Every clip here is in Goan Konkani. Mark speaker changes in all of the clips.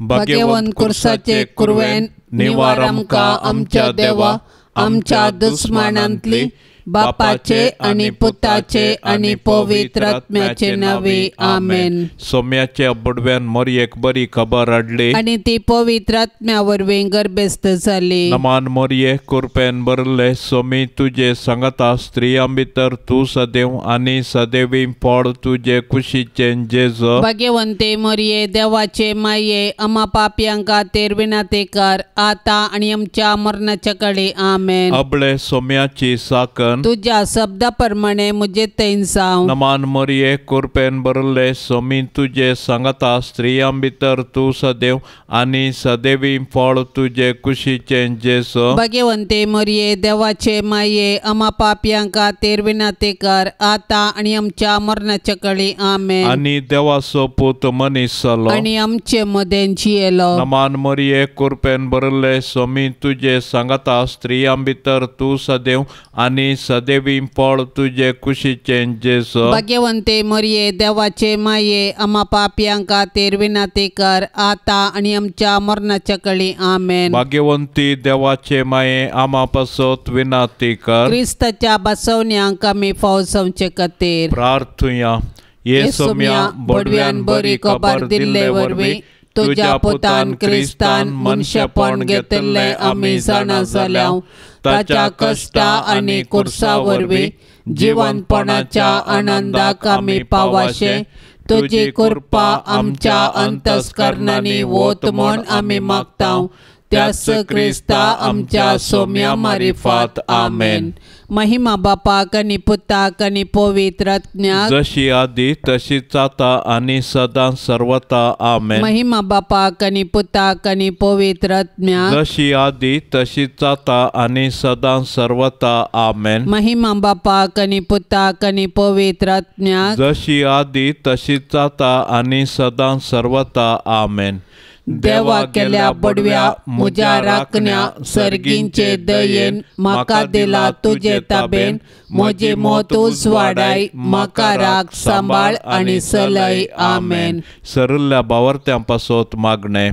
Speaker 1: भाग्यवंत कुर्साचे कुरवेन निवार आमकां आमच्या देवा आमच्या दुस्मानांतली बापाचे आनी पुताचे आनी पवित्र आत्म्याचे नावे आमेन.
Speaker 2: सोम्याच्या बडव्यान मोरयेक बरी खबर हाडली
Speaker 1: आनी ती पवित्र आत्म्या वरवीं गर्भस्थ जाली.
Speaker 2: नमान मोरये कुरपेन भरले सोमी तुजे सांगता स्त्रियां भितर तूं सदैव आनी सदैवी फळ तुजे कुशीचें जेजू.
Speaker 1: भाग्यवंते मोरये देवाचे माये आमा पापयां खातीर विनंती कर आतां आनी आमच्या मरणाच्या कडेन आमेन.
Speaker 2: अबळे सोम्याची साकन
Speaker 1: तुज्या शब्दा प्रमाणे म्हजे थंय जावं.
Speaker 2: नमान मोरये कुरपेन भरले सोमी तुजे सांगता स्त्रियां भितर तूं सदैव आनी सदैवी फळ तुजे कुशीचें जेजू.
Speaker 1: भाग्यवंते मोरये देवाचे माये आमा पापयां खातीर विनंती कर आतां आनी आमच्या मरणाच्या कडेन आमेन.
Speaker 2: आनी देवाचो पूत मनीस जालो
Speaker 1: आनी आमचे मदें जियेलो.
Speaker 2: नमान मोरये कुरपेन भरले सोमी तुजे सांगता स्त्रियां भितर तूं सदैव आनी सदैवी फळ तुजे कुशीचें जेजू.
Speaker 1: भाग्यवंते मोरये देवाचे माये आमा पापयां खातीर विनंती कर आतां आनी आमच्या मरणाच्या कडेन आमेन.
Speaker 2: भाग्यवंती देवाचे माये आमा पासत विनंती कर.
Speaker 1: क्रिस्ताच्या बसवण्यांक आमी फाव जावचे खातीर
Speaker 2: प्रार्थुया. ये सोम्या बडव्यान बरी खबर दिल्ले वरवीं तुज्या पुतान क्रिस्तान मनशेपण घेतिल्लें आमी जाणा जाल्या.
Speaker 1: ताच्या कश्टा आनी कुर्सा वरवीं जिवनपणाच्या आनंदाक आमी पावाशे तुजी कृपा आमच्या अंतस्करणांनी वत म्हूण आमी मागता. त्याच क्रिस्ता आमच्या सोम्या मारिफात आमेन. महिमा बापाक आनी पुताक आनी पवित्र आत्म्याक
Speaker 2: जशी आदी तशीच आतां आनी सदां सर्वता आमेन.
Speaker 1: महिमा बापाक आनी पुताक आनी पवित्र आत्म्याक
Speaker 2: जशी आदी तशीच आतां आनी सदां सर्वता आमेन.
Speaker 1: महिमा बापाक आनी पुताक आनी पवित्र आत्म्याक
Speaker 2: जशी आदी तशीच आतां आनी सदां सर्वता आमेन.
Speaker 1: देवा केल्या बडव्या म्हज्या राखण्या सर्गींचे दयेन म्हाका दिला तुजे ताबेन म्हजी मत उजवाडाय म्हाका राख सांबाळ आनी सलय आमेन.
Speaker 2: सरिल्ल्या बावर्त्यां पासत मागणें.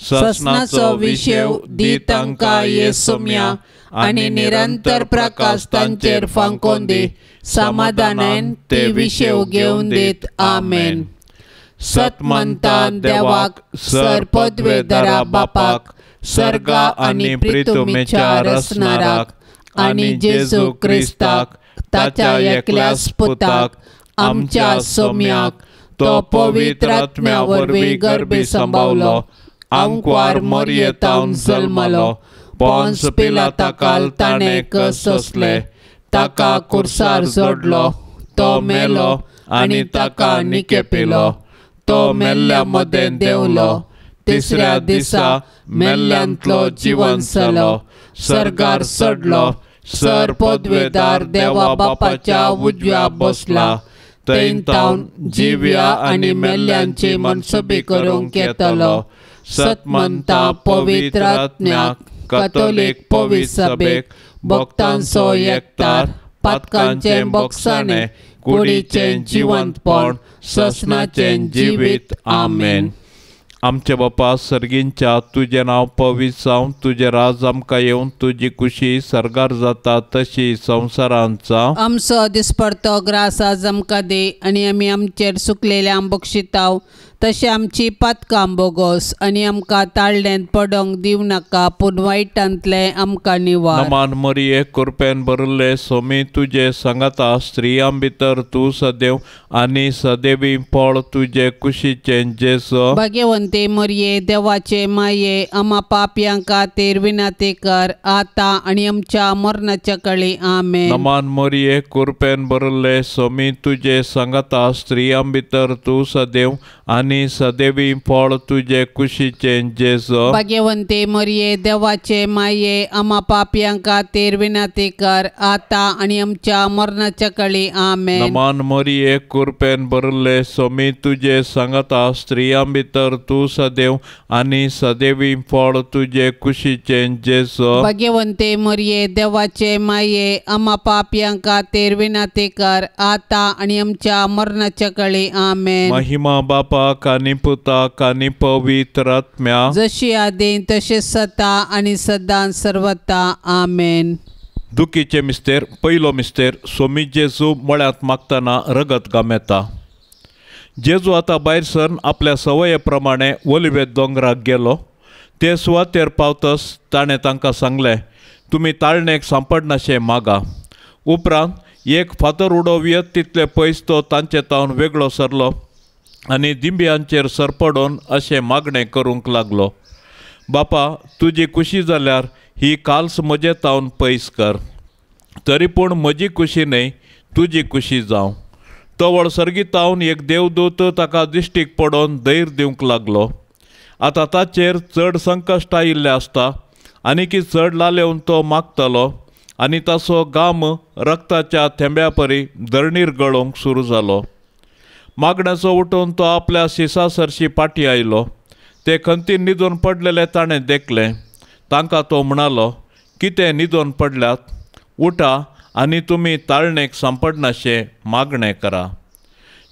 Speaker 1: ससनाचो विशेव दी तांकां ये सोम्या आनी निरंतर प्रकाश तांचेर फांकोन दी समाधानान ते विशेव घेवन दीत आमेन. सतमंतान देवाक सर पदवेदारा बापाक सर्गा आनी प्रितुमेच्या रसनाराक आनी जेजू क्रिस्ताक ताच्या एकल्याच पुताक आमच्या सोम्याक तो पवित्र आत्म्या वरवीं गर्भी संभावलो आंकवार मोरयेतावन जल्मलो पोन्स पिलाता ताणें कस सोंसले ताका कुर्सार जोडलो तो मेलो आनी ताका निकेपिलो तो मेल्ल्या मदें देंवलो तिसऱ्या दिसा मेल्ल्यांतलो जिवन जालो सर्गार चडलो सर पदवेदार देवा बापाच्या उजव्या बसला थंय तावन जिव्या आनी मेल्ल्यांची मनसुबी करूंक येतलो. सतमंता पवित्र आत्म्याक कथोलीक पवित्र सभेक भक्तांचो एकतार पातकांचें बोगसाणें कुडीचें जिवंतपण ससनाचें जिवीत आमेन.
Speaker 2: आमच्या बापा सर्गींच्या तुजें नांव पवित्र जावं तुजें राज आमकां येवन तुजी कुशी सर्गार जाता तशी संवसारांत जावं.
Speaker 1: आमचो दिसपडतो ग्रास आज आमकां दी आनी आमी आमचेर सुकलेल्यांक बक्षिताव तशें आमची पातकां बोगोस आनी आमकां ताळ्ळेंत पडोंक दिवं नाका पूण वायटांतलें आमकां निवार.
Speaker 2: नमान मरिये कुरपेन भरिल्ले सोमी तुजे सांगाता स्त्रियां भितर तूं सदैव आनी सदैवी फळ तुजे कुशीचें जेजू.
Speaker 1: भाग्यवंते मरिये देवाचे माये आमा पापयां खातीर विनंती कर आतां आनी आमच्या मरणाच्या कडेन आमेन.
Speaker 2: नमान मरिये कुरपेन भरिल्ले सोमी तुजे सांगाता स्त्रियां भितर तूं सदैव आनी सदैवी फळ तुजे कुशीचें जेजू.
Speaker 1: भाग्यवंते मरिये देवाचे माये आमा पापयां खातीर विनंती कर आतां आनी आमच्या मरणाच्या कडेन आमेन.
Speaker 2: नमान मरिये कुरपेन भरिल्ले सोमी तुजे सांगाता स्त्रियां भितर तूं सदैव आनी सदैवी फळ तुजे कुशीचें जेजू.
Speaker 1: भाग्यवंते मरिये देवाचे माये आमा पापयां खातीर विनंती कर आतां आनी आमच्या मरणाच्या कडेन आमेन.
Speaker 2: महिमा बापाक बापाक आनी पुताक आनी पवित्र आत्म्याक,
Speaker 1: जशी आदीं तशें सता आनी सदां सर्वता. आमेन.
Speaker 2: दुखीचे मिस्तेर. पयलो मिस्तेर. सोमी जेजू मळ्यांत मागतना रगत गामेता. जेजू आतां भायर सरन आपल्या सवये प्रमाणे ओलिवे दोंगराक गेलो. ते सुवातेर पावतस ताणें तांकां सांगलें, तुमी ताळणेक सांपडनाशें मागा. उपरांत एक फातर उडोवयत तितले पयस तो तांचे तावन वेगळो सरलो आनी दिंब्यांचेर सरपडोन अशें मागणें करूंक लागलो, बापा तुजी खुशी जाल्यार ही काल्स म्हजे तावन पयस कर, तरी पूण म्हजी खुशी न्हय तुजी खुशी जावं. तवळ सर्गीतावन एक देवदूत ताका दिश्टीक पडोन धैर्य दिवंक लागलो. आतां ताचेर चड संकश्ट आयिल्लें आसता आनीकी चड लालेवन तो मागतालो आनी ताचो घाम रक्ताच्या थेंब्या परी धरणीर गळोवंक सुरू जालो. मागण्याचो उठून तो आपल्या शिसा सरशी पाटी आयलो. ते खंतीन न्हिदून पडलेले ताणें देखलें. तांकां तो म्हणालो, कितें न्हिदून पडल्यात? उठा आनी तुमी ताळणेक सांपडनाशें मागणें करा.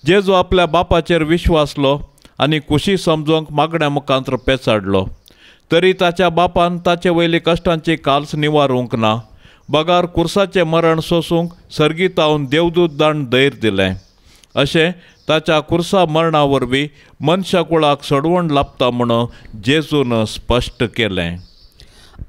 Speaker 2: जेजू आपल्या बापाचेर विश्वासलो आनी खुशी समजोवंक मागण्या मुखांत पेचाडलो. तरी ताच्या बापान ताचे वयली कश्टांची काल्स निवारूंक ना, बगार कुर्साचें मरण सोसूंक सर्गीतावन देवदूत दान धैर्य दिलें. अशें ताच्या कुर्सा मरणा वरवीं मनशाकुळाक सोडवण लाभता म्हणून जेजून स्पश्ट केलें.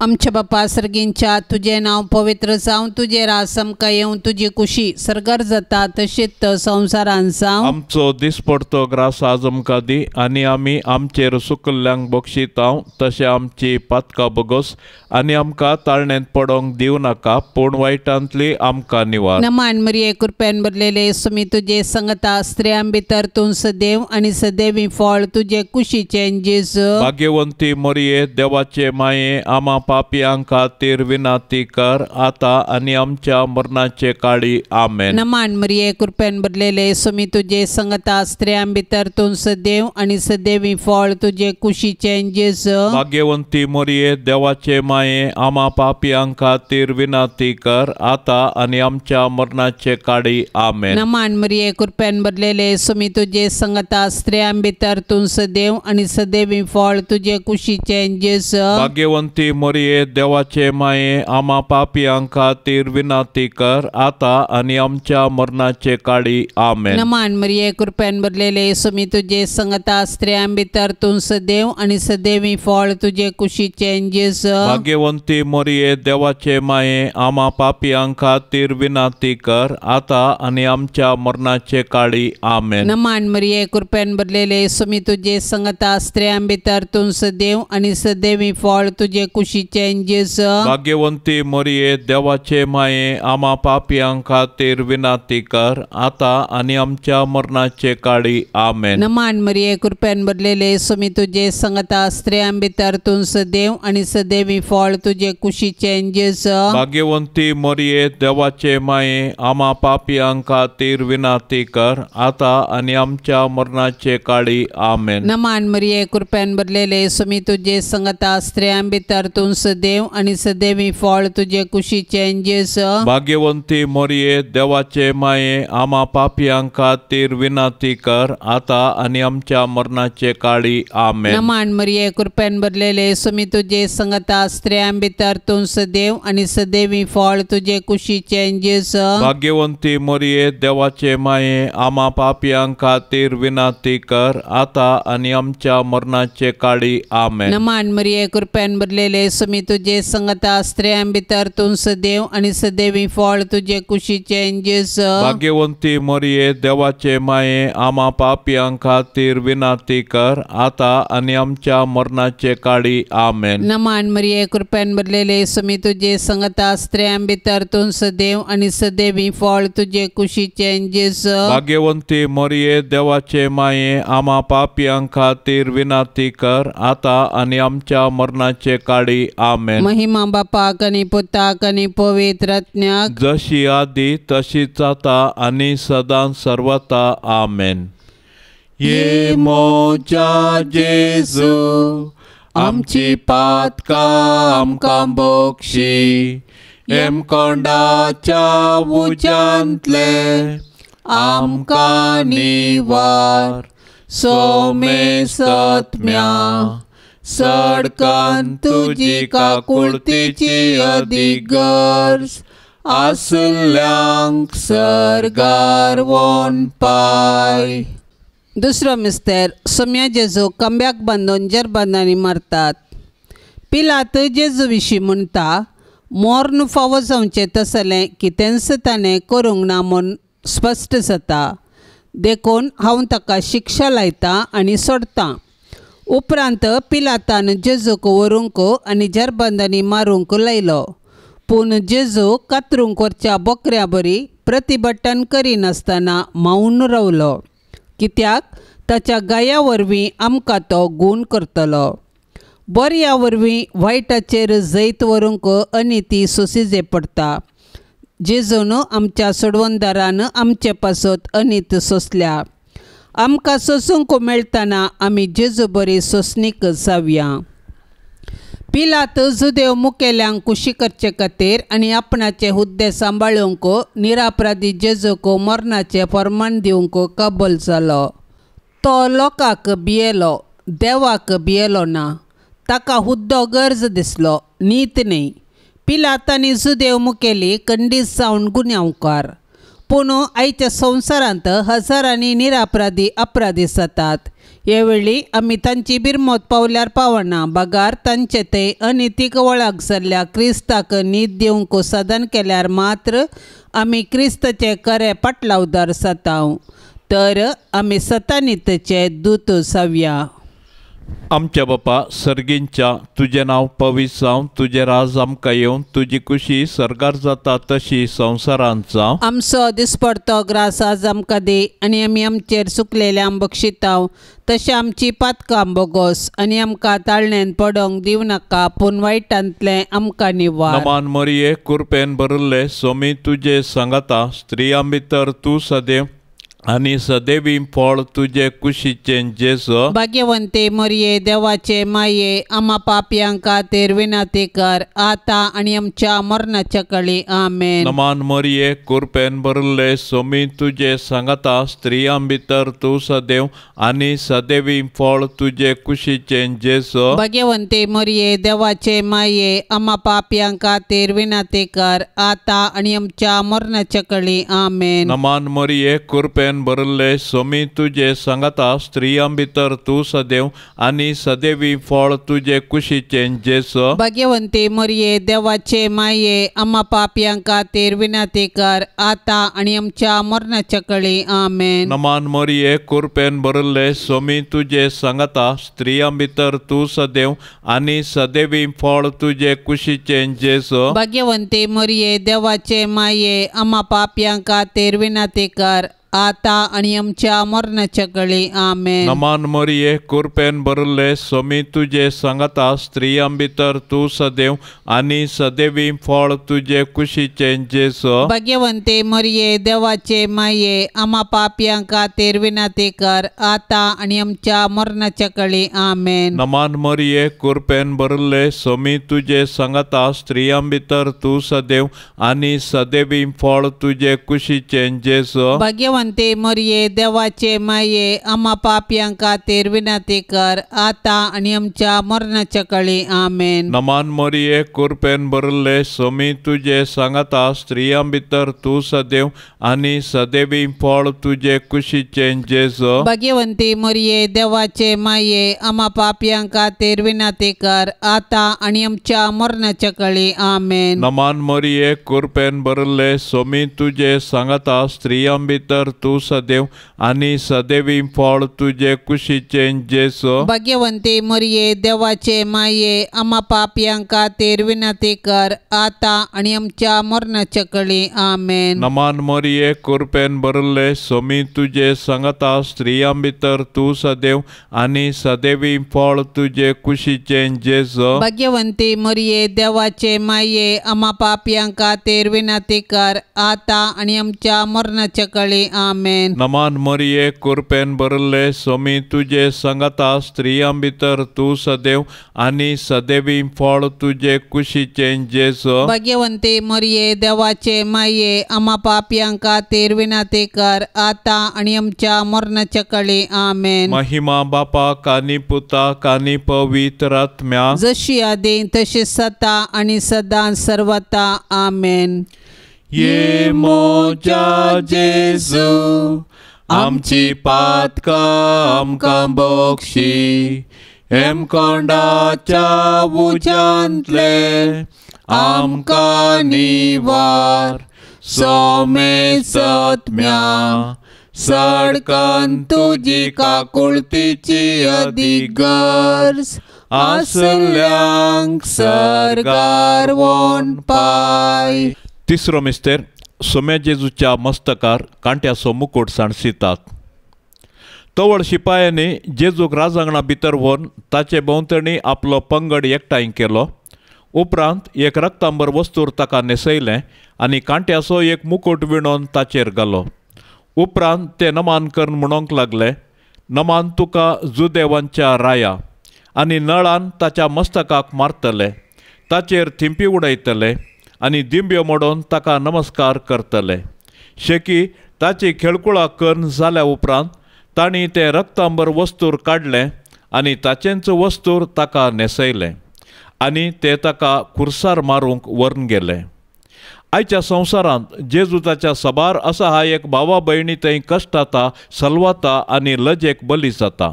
Speaker 1: आमच्या बापा सर्गींच्या, तुजें नांव पवित्र जावं, तुजें राज आमकां येवं, तुजी कुशी सर्गार जाता तशीच संवसारान जावं.
Speaker 2: आमचो दिसपडतो ग्रास आज आमकां दी आनी आमी आमचेर सुकल्ल्यांक बक्षितांव तशें आमची पातकां बगोस आनी आमकां ताळणेंत पडोंक दिवं नाका, पूण वायटांतली आमकां निवार.
Speaker 1: नमान मरिये, कृपेन भरलेले, सुमी तुजे संगता, स्त्रियां भितर तूं सदैव आनी सदैवी फळ तुजे कुशीचें जेजू.
Speaker 2: भाग्यवंती मरिये, देवाचे माये, आमा पापयां खातीर विनंती कर आता आनी आमच्या मरणाचे काळी. आमेन.
Speaker 1: नमान मरिये, कृपेन भरलेले, सुमी तुजे संगता, स्त्रियां भितर तूं सदैव आनी सदैवी फळ तुजे कुशीचें जेजू.
Speaker 2: भाग्यवंती मरिये, देवाचे माये, आमा पापयां खातीर विनंती कर आता आनी आमच्या मरणाचे काळी. आमेन.
Speaker 1: नमान मरिये, कृपेन भरलेले, सुमी तुजे संगता, स्त्रियां भितर तूं सदैव आनी सदैवी फळ तुजे कुशीचें जेजू.
Speaker 2: भाग्यवंती मरिये, देवाचे माये, आमा पापयां खातीर विनंती कर आता आनी आमच्या मरणाचे काळी. आमेन.
Speaker 1: नमान मरिये, कृपेन भरलेले, सुमी तुजे संगता, स्त्रियां भितर तूं सदैव आनी सदैवी फळ तुजे कुशीचें जेजू.
Speaker 2: भाग्यवंती मरिये, देवाचे माये, आमा पापयां खातीर विनंती कर आता आनी आमच्या मरणाचे काळी. आमेन.
Speaker 1: नमान मरिये, कृपेन भरलेले, सुमी तुजे संगता, स्त्रियां भितर तूं सदैव आनी सदैवी फळ तुजे कुशीचें जेजू.
Speaker 2: भाग्यवंती मरिये, देवाचे माये, आमा पापयां खातीर विनंती कर आता आनी आमच्या मरणाचे काळी. आमेन.
Speaker 1: नमान मरिये, कृपेन भरलेले, सुमी तुजे संगता, स्त्रियां भितर तूं सदैव आनी सदैवी फळ तुजे कुशीचें जेजू.
Speaker 2: भाग्यवंती मरिये, देवाचे माये, आमा पापयां खातीर विनंती कर आता आनी आमच्या मरणाचे काळी. आमेन.
Speaker 1: नमान मरिये, कृपेन भरलेले, सुमी तुजे संगता, स्त्रियां भितर तूं सदैव आनी सदैवी फळ तुजे कुशीचें जेजू.
Speaker 2: भाग्यवंती मरिये, देवाचे माये, आमा पापयां खातीर विनंती कर आता आनी आमच्या मरणाचे काळी. आमेन.
Speaker 1: नमान मरिये, कृपेन भरलेले, सुमी तुजे संगता, स्त्रियां भितर तूं सदैव आनी सदैवी फळ तुजे कुशीचें जेजू.
Speaker 2: भाग्यवंती मरिये, देवाचे माये, आमा पापयां खातीर विनंती कर आता आनी आमच्या मरणाचे काळी. आमेन.
Speaker 1: नमान मरिये, कृपेन भरलेले, सुमी तुजे संगता, स्त्रियां भितर तूं सदैव आनी सदैवी फळ तुजे कुशीचें जेजू.
Speaker 2: भाग्यवंती मरिये, देवाचे माये, आमा पापयां खातीर विनंती कर आता आनी आमच्या मरणाचे काळी. आमेन.
Speaker 1: नमान मरिये, कृपेन भरलेले, सुमी तुजे संगता, स्त्रियां भितर तूं सदैव आनी सदैवी फळ तुजे कुशीचें जेजू.
Speaker 2: भाग्यवंती मरिये, देवाचे माये, आमा पापयां खातीर विनंती कर आता आनी आमच्या मरणाचे काळी. आमेन.
Speaker 1: महिमा बापाक आनी पुताक आनी पवित्र आत्म्याक,
Speaker 2: जशी आदी तशीच आता आनी सदां सर्वता. आमेन. ये मोजा जेजू, आमची पातकां आमकां बक्षी, हेमकोंडाच्या उज्यांतले आमकां निवार,
Speaker 1: सोमेसत्म्या सडकान तुजी काकुळतीची अदीक गरज आसल्यांक सर्गार वोन पाय. दुसरो मिस्तेर सोम्या जेजू कमब्याक बांदून जरबंदांनी मारतात. पिलात जेजू विशीं म्हणटा मोर्न फावो जावचें तसलें कितेंच ताणें करूंक ना म्हूण स्पश्ट जाता, देखून हांव ताका शिक्षा लायतां आनी सोडतां. उपरांत पिलातान जेजूक व्हरूंक आनी जरबंदांनी मारूंक लायलो. पूण जेजू कातरूंक व्हरच्या बोकऱ्या बरी प्रतिभटन करिनासतना मावन रावलो, कित्याक ताच्या गाया वरवीं आमकां तो गूण करतलो. बऱ्या वरवीं वायटाचेर जैत व्हरूंक अनिती सोंसिजे पडटा. जेजून आमच्या सोडवणदारान आमचे पासत अनीत सोंसल्या. आमकां सोंसूंक मेळटना आमी जेजू बरी सोंसणीक जावया. पिलात जुदेव मुखेल्यांक खुशी करचे खातीर आनी आपणाचे हुद्दे सांबाळूंक निरापराधी जेजूक मरणाचें फर्मान दिवंक कबल जालो. तो लोकांक भियेलो, देवाक भियेलो ना. ताका हुद्दो गरज दिसलो, नीत न्हय. पिलात आनी जुदेव मुखेली खंडीत जावन गुन्यांवकार. पूण आयच्या संवसारांत हजारांनी निरापराधी अपराधी जातात. हे वेळी आमी तांची बिरमत पावल्यार पावना, बगार तांचे ते अनितीक वळख जाल्ल्या क्रिस्ताक नीत दिवंक साधन केल्यार मात्र आमी क्रिस्ताचे खरे पाटलावदार जाता. तर आमी सतानितचे दूत जावया.
Speaker 2: आमच्या बापा सर्गींच्या तुजें नांव पवित्र जावं, तुजें राज आमकां येवं, तुजी खुशी सर्गार जाता तशी संवसारांत जावं.
Speaker 1: आमचो दिसपडतो ग्रास आज आमकां दी आनी आमी आमचेर चुकलेल्यांक बक्षितांव तशें आमची पातकां बोगोस आनी आमकां ताळण्यान पडोंक दिवं नाका, पूण वायटांतलें आमकां निवार.
Speaker 2: नमान मरिये कुरपेन भरिल्ले सोमी तुजे सांगाता, स्त्रियां भितर तूं सदैव आनी सदैवी फळ तुजे कुशीचें जेजू.
Speaker 1: भाग्यवंते मरिये देवाचे माये आमा पापयांक खातीर विनंती कर आतां आनी आमच्या मरणाच्या कळी. आमेन.
Speaker 2: नमान मरिये कुरपेन भरिल्ले सोमी तुजे सांगाता, स्त्रियां भितर तूं सदैव आनी सदैवी फळ तुजे कुशीचें जेजू.
Speaker 1: भाग्यवंते मरिये देवाचे माये आमा पापयांक खातीर विनंती कर आतां आनी आमच्या मरणाच्या कळी. आमेन.
Speaker 2: नमान मरिये कुरपेन भरिल्ले सोमी तुजे सांगाता, स्त्रियां भितर तूं सदैव आनी सदैवी फळ तुजे कुशीचें जेजू.
Speaker 1: भाग्यवंती मरिये देवाचे माये आमा पापयांक खातीर विनंती कर आतां आनी आमच्या मरणाच्या कळी. आमेन.
Speaker 2: नमान मरिये कुरपेन भरिल्ले सोमी तुजे सांगाता, स्त्रियां भितर तूं सदैव आनी सदैवी फळ तुजे कुशीचें जेजू.
Speaker 1: भाग्यवंती मरिये देवाचे माये आमा पापयांक खातीर विनंती कर आतां आनी आमच्या मरणाच्या कळी. आमेन.
Speaker 2: नमान मरिये कुरपेन भरिल्ले सोमी तुजे सांगाता, स्त्रियां भितर तूं सदैव आनी सदैवी फळ तुजे कुशीचें जेजू.
Speaker 1: भाग्यवंते मरिये देवाचे माये आमा पापयांक खातीर विनंती कर आतां आनी आमच्या मरणाच्या कळी. आमेन.
Speaker 2: नमान मरिये कुरपेन भरिल्ले सोमी तुजे सांगाता, स्त्रियां भितर तूं सदैव आनी सदैवी फळ तुजे कुशीचें जेजू.
Speaker 1: भाग्यवंते मरिये देवाचे माये आमा पापयांक खातीर विनंती कर आतां आनी आमच्या मरणाच्या कळी. आमेन.
Speaker 2: नमान मरिये कुरपेन भरिल्ले सोमी तुजे सांगाता, स्त्रियां भितर तूं सदैव आनी सदैवी फळ तुजे कुशीचें जेजू.
Speaker 1: भाग्यवंती मरिये देवाचे माये आमा पापयांक खातीर विनंती कर आतां आनी आमच्या मरणाच्या कळी. आमेन.
Speaker 2: नमान मरिये कुरपेन भरिल्ले सोमी तुजे सांगाता, स्त्रियां भितर तूं सदैव आनी सदैवी फळ तुजे कुशीचें जेजू.
Speaker 1: भाग्यवंती मरिये देवाचे माये आमा पापयांक खातीर विनंती कर आतां आनी आमच्या मरणाच्या कळी. आमेन.
Speaker 2: नमान मरिये कुरपेन भरिल्ले सोमी तुजे सांगाता, स्त्रियां भितर तूं सदैव आनी सदैवी फळ तुजे कुशीचें जेजू.
Speaker 1: भाग्यवंती मरिये देवाचे माये आमा पापयांक खातीर विनंती कर आतां आनी आमच्या मरणाच्या कळी. आमेन।
Speaker 2: नमान मरिये कुरपेन भरले सोमी तुजे संगता स्त्रियां भितर तूं सदैव आनी सदैवी फळ तुजे कुशीचें जेजू।
Speaker 1: भाग्यवंती मरिये देवाचे माये आमा पापयां खातीर विनंती कर आतां आनी आमच्या मरणाच्या काळी आमेन।
Speaker 2: महिमा बापाक आनी पुताक आनी पवित्र आत्म्याक
Speaker 1: जशी आदी तशी सता आनी सदां सर्वता आमेन।
Speaker 2: ये मोजा जेजू आमची पातकां आमकां बक्षी हेमकोंडाच्या उज्यांतले आमकां निवार सोमे सत्म्या सडकन तुजी काकुळतीची अदीक गरज आसल्यांक सर्गार वोन पाय। तिसरो मिस्तेर सोम्या जेजूच्या मस्तकार कांट्याचो मुकुट सांडसितात। तवळ शिपायांनी जेजूक राजांगणा भितर व्हरून ताचे भोंवतणी आपलो पंगड एकठांय केलो। उपरांत एक रक्तांबर वस्तूर ताका न्हेसयलें आनी कांट्याचो एक मुकुट विणोन ताचेर घालो। उपरांत ते नमान करून म्हणूंक लागले, नमान तुका जुदेवांच्या राया, आनी नळान ताच्या मस्तकाक मारतले, ताचेर थिंपी उडयतले आनी दिंब्यो मोडून ताका नमस्कार करतले। शेकी ताची खेळकुळा करून जाल्या उपरांत तांणी तें रक्तांबर वस्तूर काडलें आनी ताचेंच वस्तूर ताका न्हेसयलें आनी ते ताका खुर्सार मारूंक व्हरून गेले। आयच्या संवसारांत जेजू ताच्या सबार असहायक भावा भयणी थंय कश्टाता, सलवाता आनी लजेक बली जाता।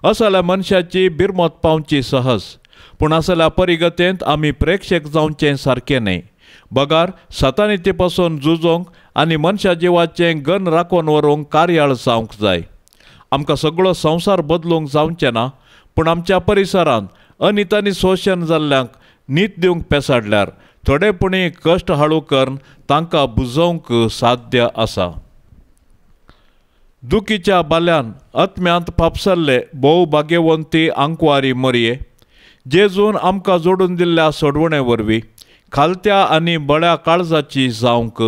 Speaker 2: असल्या मनशाची बिरमत पावची सहज, पूण असल्या परिगतेंत आमी प्रेक्षक जावचें सारकें न्हय। बगार सतानिती पासून झुजोंक आनी मनशा जिवाचें गन राखून व्हरूंक कार्याळ जावंक जाय। आमकां सगळो संवसार बदलूंक जावचें ना, पूण आमच्या परिसरांत अनीत आनी शोशण जाल्ल्यांक नीत दिवंक पेसाडल्यार थोडे पुणी कश्ट हाळू करून तांकां बुजोवंक साध्य आसा। दुखीच्या बाल्यान आत्म्यांत फापसल्ले भोव भाग्यवंती आंकवारी मरये जेजून आमकां जोडून दिल्ल्या सोडवणे वरवीं खालत्या आनी बळ्या काळजाची जावंक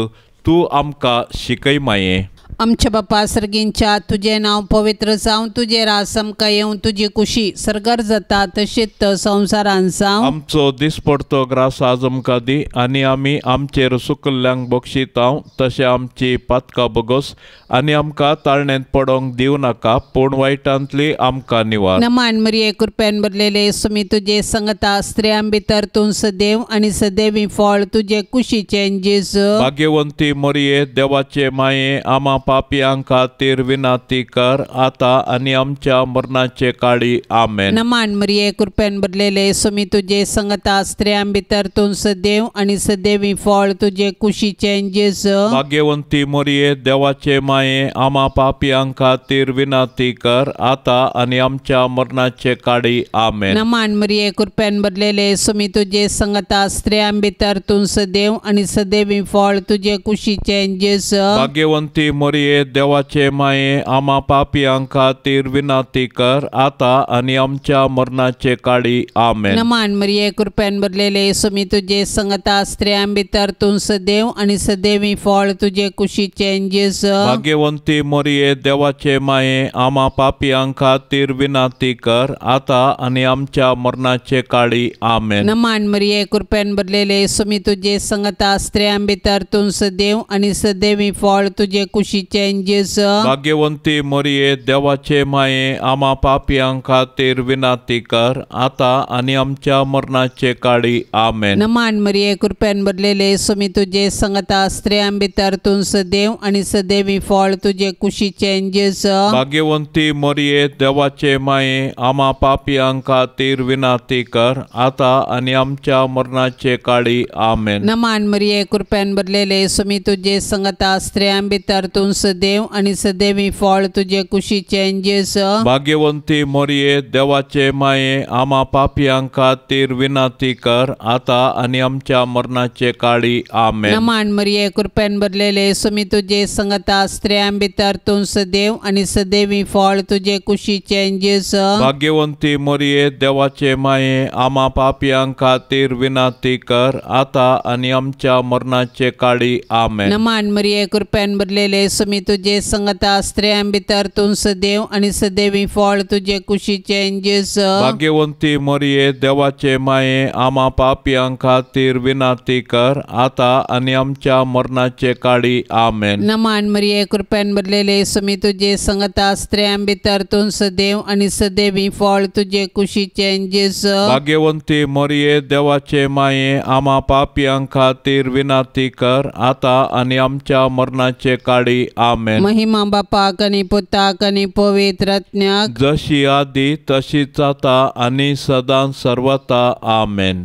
Speaker 2: तूं आमकां शिकय माये।
Speaker 1: आमच्या बापा सर्गींच्या तुजें नांव पवित्र जावं, तुजें राज आमकां येवं, तुजी कुशी सर्गार जाता तशीच संवसारान जावं।
Speaker 2: आमचो दिसपडतो ग्रास आज आमकां दी आनी आमी आमचेर सुकल्ल्यांक बक्षितांव तशें आमची पातकां बगोस आनी आमकां ताळणेंत पडोंक दिवं नाका, पूण वायटांतली आमकां निवार।
Speaker 1: नमान मरिये कृपेन भरलेले सुमी तुजे संगता स्त्रियां भितर तूं सदैव आनी सदैवी फळ तुजे कुशीचें जेजू।
Speaker 2: भाग्यवंती मरिये देवाचे माये आमा पापयां खातीर विनंती कर आतां आनी आमच्या मरणाचे काळी आमेन।
Speaker 1: नमान मरिये कृपेन भरलेले सुमी तुजे संगता स्त्रियां भितर तूं सदैव आनी सदैवी फळ तुजे कुशीचें जेजू।
Speaker 2: भाग्यवंती मरिये देवाचे माये आमा पापयां खातीर विनंती कर आतां आनी आमच्या मरणाचे काळी आमेन।
Speaker 1: नमान मरिये कृपेन भरलेले सुमी तुजे संगता स्त्रियां भितर तूं सदैव आनी सदैवी फळ तुजे कुशीचें जेजू।
Speaker 2: भाग्यवंती मरिये देवाचे माये आमा पापयां खातीर विनंती कर आतां आनी आमच्या मरणाचे काळी आमेन।
Speaker 1: नमान मरिये कृपेन भरलेले सुमी तुजे संगता स्त्रियां भितर तूं सदैव आनी सदैवी फळ तुजे कुशीचें जेजू।
Speaker 2: भाग्यवंती मरिये देवाचे माये आमा पापयां खातीर विनंती कर आतां आनी आमच्या मरणाचे काळी आमेन।
Speaker 1: नमान मरिये कृपेन भरलेले सुमी तुजे संगता स्त्रियां भितर तूं सदैव आनी सदैवी फळ तुजे कुशीचें जेजू।
Speaker 2: भाग्यवंती मरिये देवाचे माये आमा पापयां खातीर विनंती कर आतां आनी आमच्या मरणाचे काळी आमेन।
Speaker 1: नमान मरिये कृपेन भरलेले सुमी तुजे संगता स्त्रियां भितर तूं सदैव आनी सदैवी फळ तुजे कुशीचें जेजू।
Speaker 2: भाग्यवंती मरिये देवाचे माये आमा पापयां खातीर विनंती कर आतां आनी आमच्या मरणाचे काळी आमेन।
Speaker 1: नमान मरिये कृपेन भरलेले सुमी तुजे संगता स्त्रियां भितर तूं सदैव आनी सदैवी फळ तुजे कुशीचें जेजू।
Speaker 2: भाग्यवंती मरिये देवाचे माये आमा पापयां खातीर विनंती कर आतां आनी आमच्या मरणाचे काळी आमेन।
Speaker 1: नमान मरिये कृपेन भरलेले सुमी तुजे संगता स्त्रियां भितर तूं सदैव आनी सदैवी फळ तुजे कुशीचें जेजू।
Speaker 2: भाग्यवंती मरिये देवाचे माये आमा पापयां खातीर विनंती कर आतां आनी आमच्या मरणाचे काळी आमेन।
Speaker 1: नमान मरिये कृपेन भरलेले समी तुजे संगता स्त्रियां भितर तूं सदैव आनी सदैवी फळ तुजे कुशीचें जेजू.
Speaker 2: भाग्यवंती मरिये देवाचे माये आमा पापयां खातीर विनंती कर आतां आनी आमच्या मरणाचे काळी. आमेन.
Speaker 1: नमान मरिये कृपेन भरलेले समी तुजे संगता स्त्रियां भितर तूं सदैव आनी सदैवी फळ तुजे कुशीचें जेजू.
Speaker 2: भाग्यवंती मरिये देवाचे माये आमा पापयां खातीर विनंती कर आतां आनी आमच्या मरणाचे काळी. आमेन.
Speaker 1: महिमा बापाक आनी पुताक आनी पवित्र आत्म्याक,
Speaker 2: जशी आदी तशीच आतां आनी सदां सर्वता. आमेन.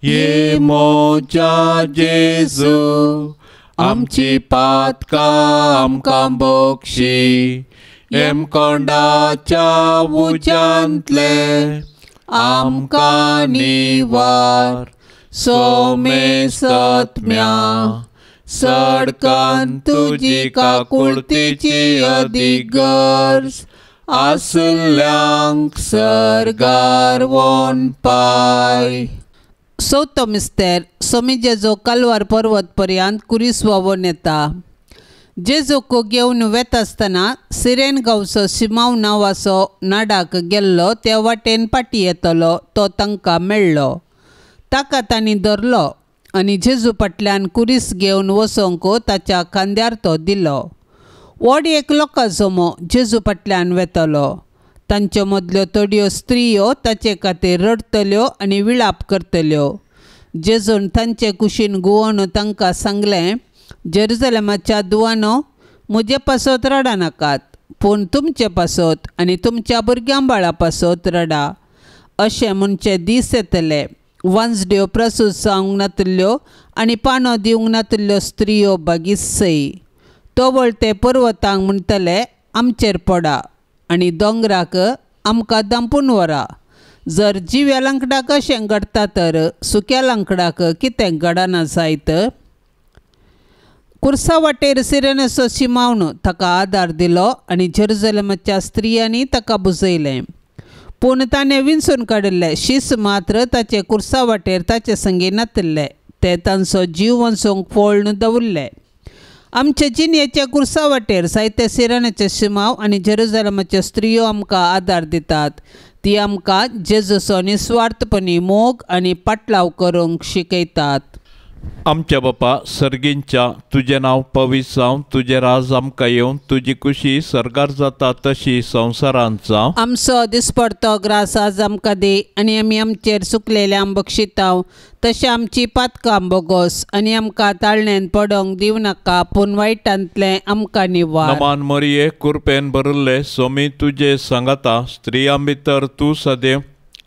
Speaker 2: ये मोजा जेजू आमची पातकां आमकां बोक्षी, हेमकोंडाच्या उज्यांतले आमकां निवार, सोमेसत्म्या सडकान तुजी काकुळतीची अदीक गरज आसल्यांक सर्गार वोन पाय.
Speaker 1: चवथो मिस्तेर सोमी जेजो कलवार पर्वत पर्यंत कुरीस व्हांवून येता. जेजूक घेवन वेता आसतना सिरेन गांवचो सिमांव नांवाचो नाडाक गेल्लो त्या वाटेन फाटीं येतलो तो तांकां मेळ्ळो. ताका तांणी धरलो आनी जेजू फाटल्यान कुरीस घेवन वचोंक ताच्या खांद्यार तो दिलो. व्हड एक लोकां जमो जेजू फाटल्यान वेतलो. तांचे मदल्यो थोड्यो स्त्रियो ताचे खातीर रडटल्यो आनी विळाप करतल्यो. जेजून तांचे कुशीन घुंवोन तांकां सांगलें, जेरुजलेमाच्या दुवानो म्हजे पासत रडनाकात, पूण तुमचे पासत आनी तुमच्या भुरग्यां बाळा पासत रडा. अशें म्हणचे दीस येतले वांजड्यो प्रसूत जावंक नातिल्ल्यो आनी पानो दिवंक नातिल्ल्यो स्त्रियो बागीच सई. तवळ ते पर्वतांक म्हणटले आमचेर पडा आनी दोंगराक आमकां दांपून व्हरा. जर जिव्या लांकडाक अशें घडटा तर सुक्या लांकडाक कितें घडना जायत. कुर्सा वाटेर सिरेनाचो शिमावन ताका आदार दिलो आनी जेरुजलेमाच्या स्त्रियांनी ताका बुजयलें. पूण ताणें विंचून काडिल्ले शीस मात्र ताचे कुर्सा वाटेर ताचे संगी नातिल्ले, ते तांचो जीव वचूंक पळोवन दवरले. आमचे जिणेच्या कुर्सा वाटेर जायते सिरानाचे शिमाव आनी जेरुजलेमाच्यो स्त्रियो आमकां आदार दितात. ती आमकां जेजूचो निस्वार्थपणी मोग आनी पाटलाव करूंक शिकयतात.
Speaker 2: आमच्या बापा सर्गींच्या तुजें नांव पवित्र जावं, तुजें राज आमकां येवं, तुजी कुशी सर्गार जाता तशी संवसारांत जावं.
Speaker 1: आमचो दिसपडतो ग्रास आज आमकां दी आनी आमी आमचेर चुकलेल्यांक बक्षिताव तशें आमची पातकां बोगोस आनी आमकां ताळण्यान पडोंक दिवं नाका, पूण वायटांतलें आमकां निवार.
Speaker 2: नमान मरिये कुरपेन भरिल्ले सोमी तुजे सांगाता, स्त्रियां भितर तूं सदैव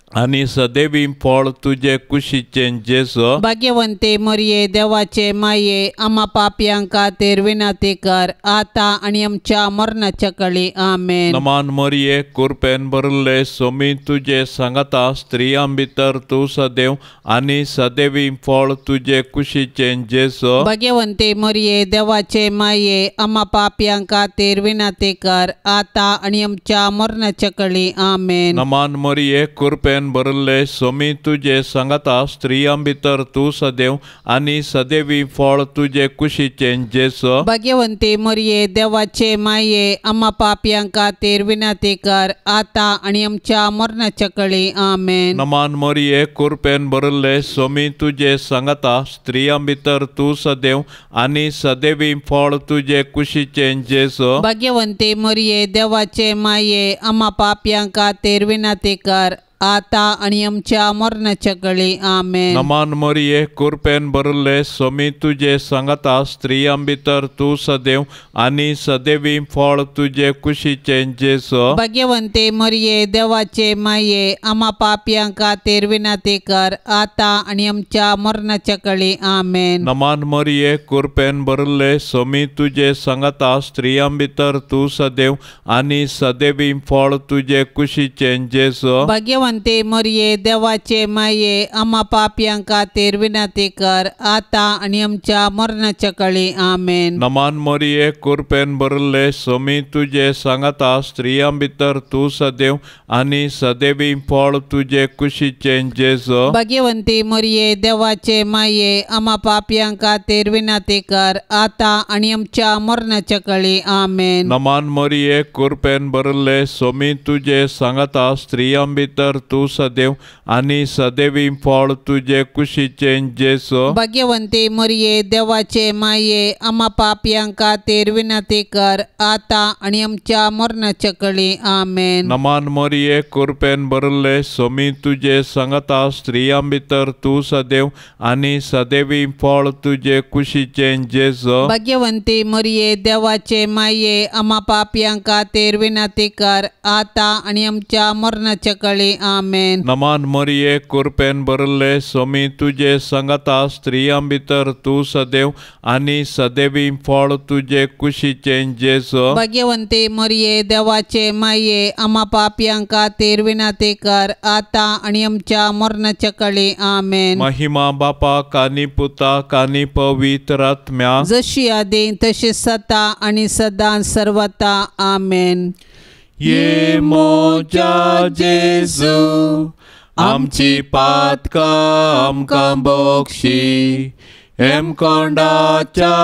Speaker 2: आनी सदैवी फळ तुजे कुशीचें जेजू.
Speaker 1: भाग्यवंते मरिये देवाचे माये आमा पापयां खातीर विनंती कर आतां आनी आमच्या मरणाच्या काळी. आमेन.
Speaker 2: नमान मरिये कुरपेन भरिल्ले सोमी तुजे सांगाता, स्त्रियां भितर तूं सदैव आनी सदैवी फळ तुजे कुशीचें जेजू.
Speaker 1: भाग्यवंते मरिये देवाचे माये आमा पापयां खातीर विनंती कर आतां आनी आमच्या मरणाच्या काळी. आमेन.
Speaker 2: नमान मरिये कुरपेन भरिल्ले सोमी तुजे सांगाता, स्त्रियां भितर तूं सदैव आनी सदैवी फळ तुजे कुशीचें जेजू.
Speaker 1: भाग्यवंती मरिये देवाचे माये आमा पापयां खातीर विनंती कर आतां आनी आमच्या मरणाच्या काळी. आमेन.
Speaker 2: नमान मरिये कुरपेन भरिल्ले सोमी तुजे सांगाता, स्त्रियां भितर तूं सदैव आनी सदैवी फळ तुजे कुशीचें जेजू.
Speaker 1: भाग्यवंती मरिये देवाचे माये आमा पापयां खातीर विनंती कर आतां आनी आमच्या मरणाच्या काळी. आमेन.
Speaker 2: नमान मरिये कुरपेन भरिल्ले सोमी तुजे सांगाता, स्त्रियां भितर तूं सदैव आनी सदैवी फळ तुजे कुशीचें जेजू.
Speaker 1: भाग्यवंते मरिये देवाचे माये आमा पापयां खातीर विनंती कर आतां आनी आमच्या मरणाच्या काळी. आमेन.
Speaker 2: नमान मरिये कुरपेन भरिल्ले सोमी तुजे सांगाता, स्त्रियां भितर तूं सदैव आनी सदैवी फळ तुजे कुशीचें जेजू.
Speaker 1: भाग्यवंते भाग्यवंती मरिये देवाचे माये आमा पापयां खातीर विनंती कर आतां आनी आमच्या मरणाच्या काळी आमेन।
Speaker 2: नमान मरिये कृपेन भरले स्वामी तुजे सांगाता स्त्रियां भितर तूं सदैव आनी सदैवी फळ तुजे कुशीचें जेजू।
Speaker 1: भाग्यवंती मरिये देवाचे माये आमा पापयां खातीर विनंती कर आतां आनी आमच्या मरणाच्या काळी आमेन।
Speaker 2: नमान मरिये कृपेन भरले स्वामी तुजे सांगाता स्त्रियां भितर तूं सदैव आनी सदैवी फळ तुजे कुशीचें जेजू।
Speaker 1: भाग्यवंती मरिये देवाचे माये आमा पापयां खातीर विनंती कर आतां आनी आमच्या मरणाच्या काळी आमेन।
Speaker 2: नमान मरिये कृपेन भरले स्वामी तुजे सांगाता स्त्रियां भितर तूं सदैव आनी सदैवी फळ तुजे कुशीचें जेजू।
Speaker 1: भाग्यवंती मरिये देवाचे माये आमा पापयां खातीर विनंती कर आतां आनी आमच्या मरणाच्या काळी आमेन।
Speaker 2: नमान मरिये कृपेन भरले स्वामी तुजे सांगाता स्त्रियां भितर तूं सदैव आनी सदैवी फळ तुजे कुशीचें जेजू।
Speaker 1: भाग्यवंती मरिये देवाचे माये आमा पापयां खातीर विनंती कर आतां आनी आमच्या मरणाच्या काळी आमेन।
Speaker 2: महिमा बापाक आनी पुताक आनी पवित्र आत्म्याक,
Speaker 1: जशी आदी तशी सता आनी सदां सर्वता आमेन।
Speaker 2: ये मोजा जेजू आमची पातकां आमकां बक्षी, हेमकोंडाच्या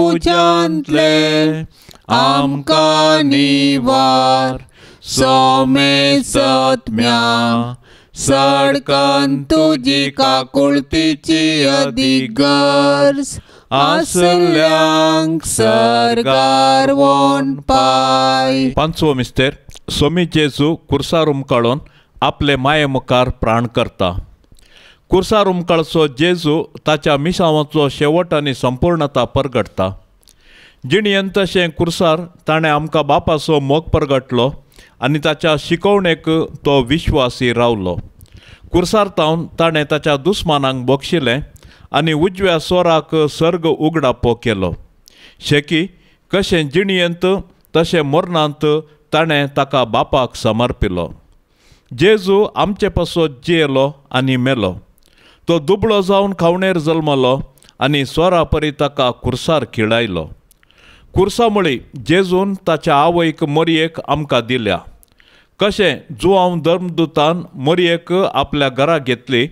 Speaker 2: उज्यांतले आमकां निवार, सोमेसत्म्या सडकन तुजी काकुळतीची अदीक गरज आसल्यांक सरकार वोन पाय। पांचवो मिस्तेर स्वामी जेजू कुर्सार उमकाळून आपले माये मुखार प्राण करता। कुर्सार उमकाळचो जेजू ताच्या मिसांवाचो शेवट आनी संपूर्णता परगटता। जिणेन तशें कुर्सार ताणें आमकां बापाचो मोग परगटलो आनी ताच्या शिकवणेक तो विश्वासी रावलो। कुर्सार तावन ताणें ताच्या दुस्मानांक बक्षिलें आनी उजव्या स्वराक सर्ग उगडापो केलो। शेकी कशें जिणेंत तशें मरणांत ताणें ताका बापाक समर्पिलो। जेजू आमचे पासत जियेलो आनी मेलो। तो दुबळो जावन खावणेर जल्मलो आनी स्वरा परी ताका कुर्सार खिळायलो। कुर्सा मुळी जेजून ताच्या आवयक मरयेक आमकां दिल्या। कशें जुआंव धर्मदूतान मरयेक आपल्या घरा घेतली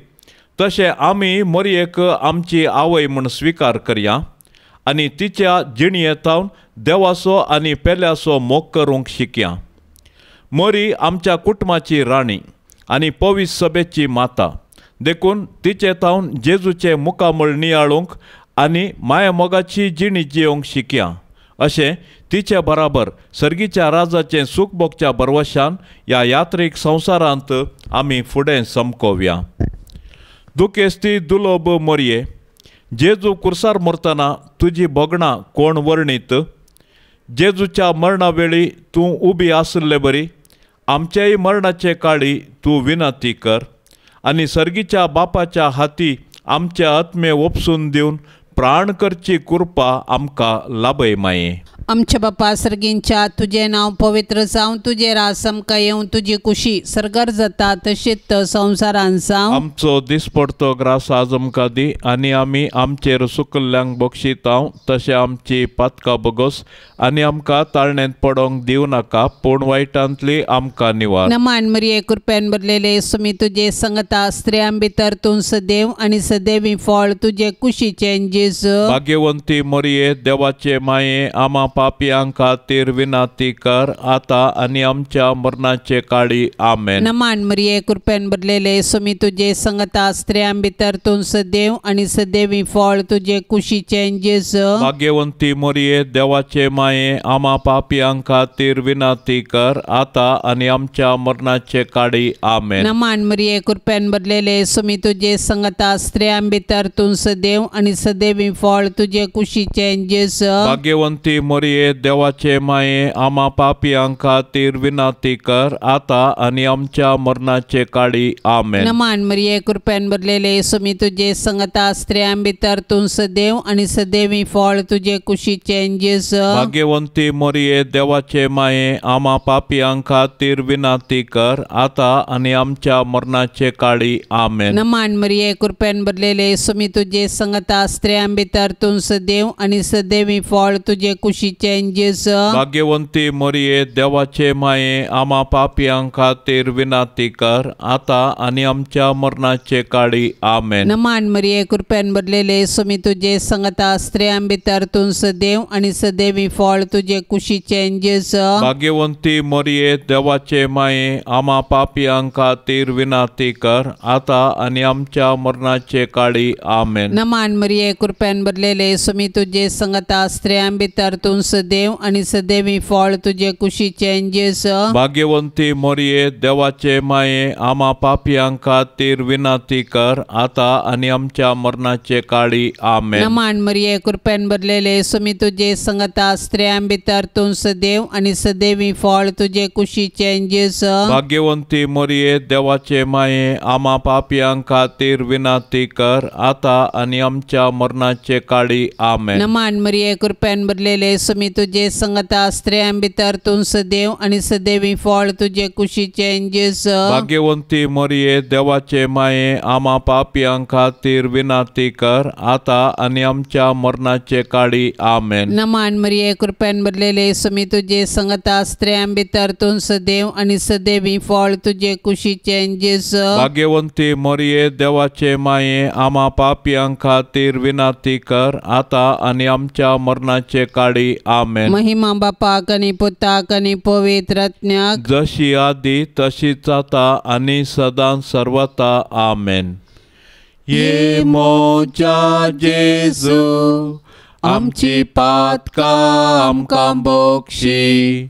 Speaker 2: तशें आमी मरयेक आमची आवय म्हूण स्विकार करया आनी तिच्या जिणयेंतावन देवाचो आनी पेल्याचो मोग करूंक शिकया। मरी आमच्या कुटुंबाची राणी आनी पवित्र सभेची माता, देखून तिचे तावन जेजूचें मुखामळ नियाळूंक आनी माया मोगाची जिणी जियोंक शिकया। अशें तिचे बराबर सर्गीच्या राजाचें सूख भोगच्या भरवशान ह्या यात्रीक संवसारांत आमी फुडें समकोवया। दुखेस्ती दुलोब मरये, जेजू कुर्सार मरतना तुजी भोगणां कोण वर्णीत? जेजूच्या मरणा वेळी तूं उबी आशिल्ले बरी आमच्याय मरणाचे काळी तूं विनंती कर आनी सर्गीच्या बापाच्या हाती आमचे आत्मे ओपसून दिवन प्राण करची कृपा आमकां लाभय माये।
Speaker 1: आमच्या बापा सर्गींच्या तुजें नांव पवित्र जावं, तुजें राज आमकां येवं, तुजी कुशी सर्गार जाता तशीच संवसारान जावं।
Speaker 2: आमचो दिसपडतो ग्रास आज आमकां दी आनी आमी आमचेर सुकल्ल्यांक बक्षितांव तशें आमची पातकां बगोस आनी आमकां ताळण्यांत पडोंक दिवं नाका पूण वायटांतली आमकां निवार।
Speaker 1: नमान मरिये कृपेन भरलेले स्वामी तुजे संगता, स्त्रियां भितर तूं सदैव आनी सदैवी फळ तुजे कुशीचें जेजू।
Speaker 2: भाग्यवंती मरिये देवाचे माये आमा पापयां खातीर विनंती कर आता आनी आमच्या मरणाचे काळी आमेन।
Speaker 1: नमान मरिये कृपेन भरलेले स्वामी तुजे संगता, स्त्रियां भितर तूं सदैव आनी सदैवी फळ तुजे कुशीचें जेजू।
Speaker 2: भाग्यवंती मरिये देवाचे माये आमा पापयां खातीर विनंती कर आता आनी आमच्या मरणाचे काळी आमेन।
Speaker 1: नमान मरिये कृपेन भरलेले स्वामी तुजे संगता, स्त्रियां भितर तूं सदैव आनी सदैवी फळ तुजे कुशीचें जेजू।
Speaker 2: भाग्यवंती मरिये मोरये देवाचे माये आमा पापयां खातीर विनंती कर आतां आनी आमच्या मरणाचे काळी आमेन।
Speaker 1: नमान मरिये कृपेन भरलेले स्वामी तुजे संगता स्त्रियां भितर तूं सदैव आनी सदैवी फळ तुजे कुशीचें जेजू।
Speaker 2: भाग्यवंती मोरये देवाचे माये आमा पापयां खातीर विनंती कर आतां आनी आमच्या मरणाचे काळी आमेन।
Speaker 1: नमान मरिये कृपेन भरलेले स्वामी तुजे संगता स्त्रियां भितर तूं सदैव आनी सदैवी फळ तुजे कुशीचें जेजू।
Speaker 2: भाग्यवंती मोरये देवाचे माये आमा पापयां खातीर विनंती कर आतां आनी आमच्या मरणाचे काळी आमेन।
Speaker 1: नमान मरिये कृपेन भरलेले स्वामी तुजे संगता स्त्रियां भितर तूं सदैव आनी सदैवी फळ तुजे कुशीचें जेजू।
Speaker 2: भाग्यवंती मोरये देवाचे माये आमा पापयां खातीर विनंती कर आतां आनी आमच्या मरणाचे काळी आमेन।
Speaker 1: नमान मरिये कृपेन भरलेले स्वामी तुजे संगता स्त्रियां भितर तूं सदैव आनी सदैवी फळ तुजे कुशीचें जेजू।
Speaker 2: भाग्यवंती मोरये देवाचे माये आमा पापयां खातीर विनंती कर आतां आनी आमच्या मरणाचे काळी आमेन।
Speaker 1: नमान मरिये कृपेन भरलेले स्वामी तुजे संगता स्त्रियां भितर तूं सदैव आनी सदैवी फळ तुजे कुशीचें जेजू।
Speaker 2: भाग्यवंती मोरये देवाचे माये आमा पापयां खातीर विनंती कर आतां आनी आमच्या मरणाचे काळी आमेन।
Speaker 1: नमान मरिये कृपेन भरलेले स्वामी तुजे संगता स्त्रियां भितर तूं सदैव आनी सदैवी फळ तुजे कुशीचें जेजू।
Speaker 2: भाग्यवंती मोरये देवाचे माये आमा पापयां खातीर विनंती कर आतां आनी आमच्या मरणाचे काळी आमेन।
Speaker 1: नमान मरिये कृपेन भरलेले स्वामी तुजे संगता स्त्रियां भितर तूं सदैव आनी सदैवी फळ तुजे कुशीचें जेजू।
Speaker 2: भाग्यवंती मोरये देवाचे माये आमा पापयां खातीर विनंती कर आतां आनी आमच्या मरणाचे काळी आमेन।
Speaker 1: महिमा बापाक आनी पुताक आनी पवित्र आत्म्याक,
Speaker 2: जशी आदी तशीच आतां आनी सदां सर्वता आमेन। ये मोजा जेजू आमची पातकां आमकां बोक्षी,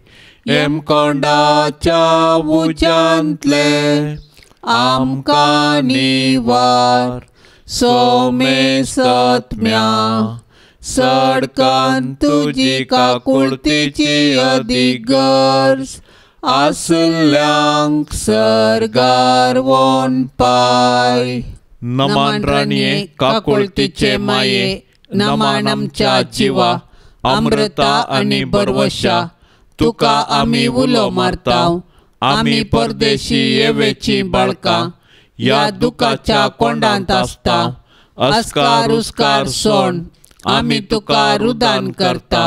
Speaker 2: हेमकोंडाच्या उज्यांतले आमकां निवार, सोमे सत्म्या सडकान तुजी काकुळतीची अदीक गरज आसल्यांक सर्गार वोन पाय। नमान राणये काकुळतीचे माये, नमान आमच्या जिवा अमृता आनी बरवशा, तुका आमी उलो मारता, आमी परदेशी येवेची बाळकां ह्या दुखाच्या कोंडांत आसता, अस्कार उस्कार सोण आमी तुका रुदान करता,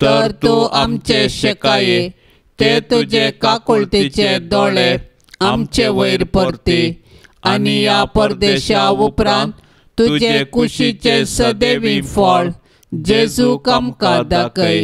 Speaker 2: तर तूं आमचे शेकाये ते तुजे काकुळतीचे दोळे आमचे वयर परती आनी ह्या परदेशा उपरांत तुजे कुशीचे सदैवी फळ जेजूक आमकां दाखय।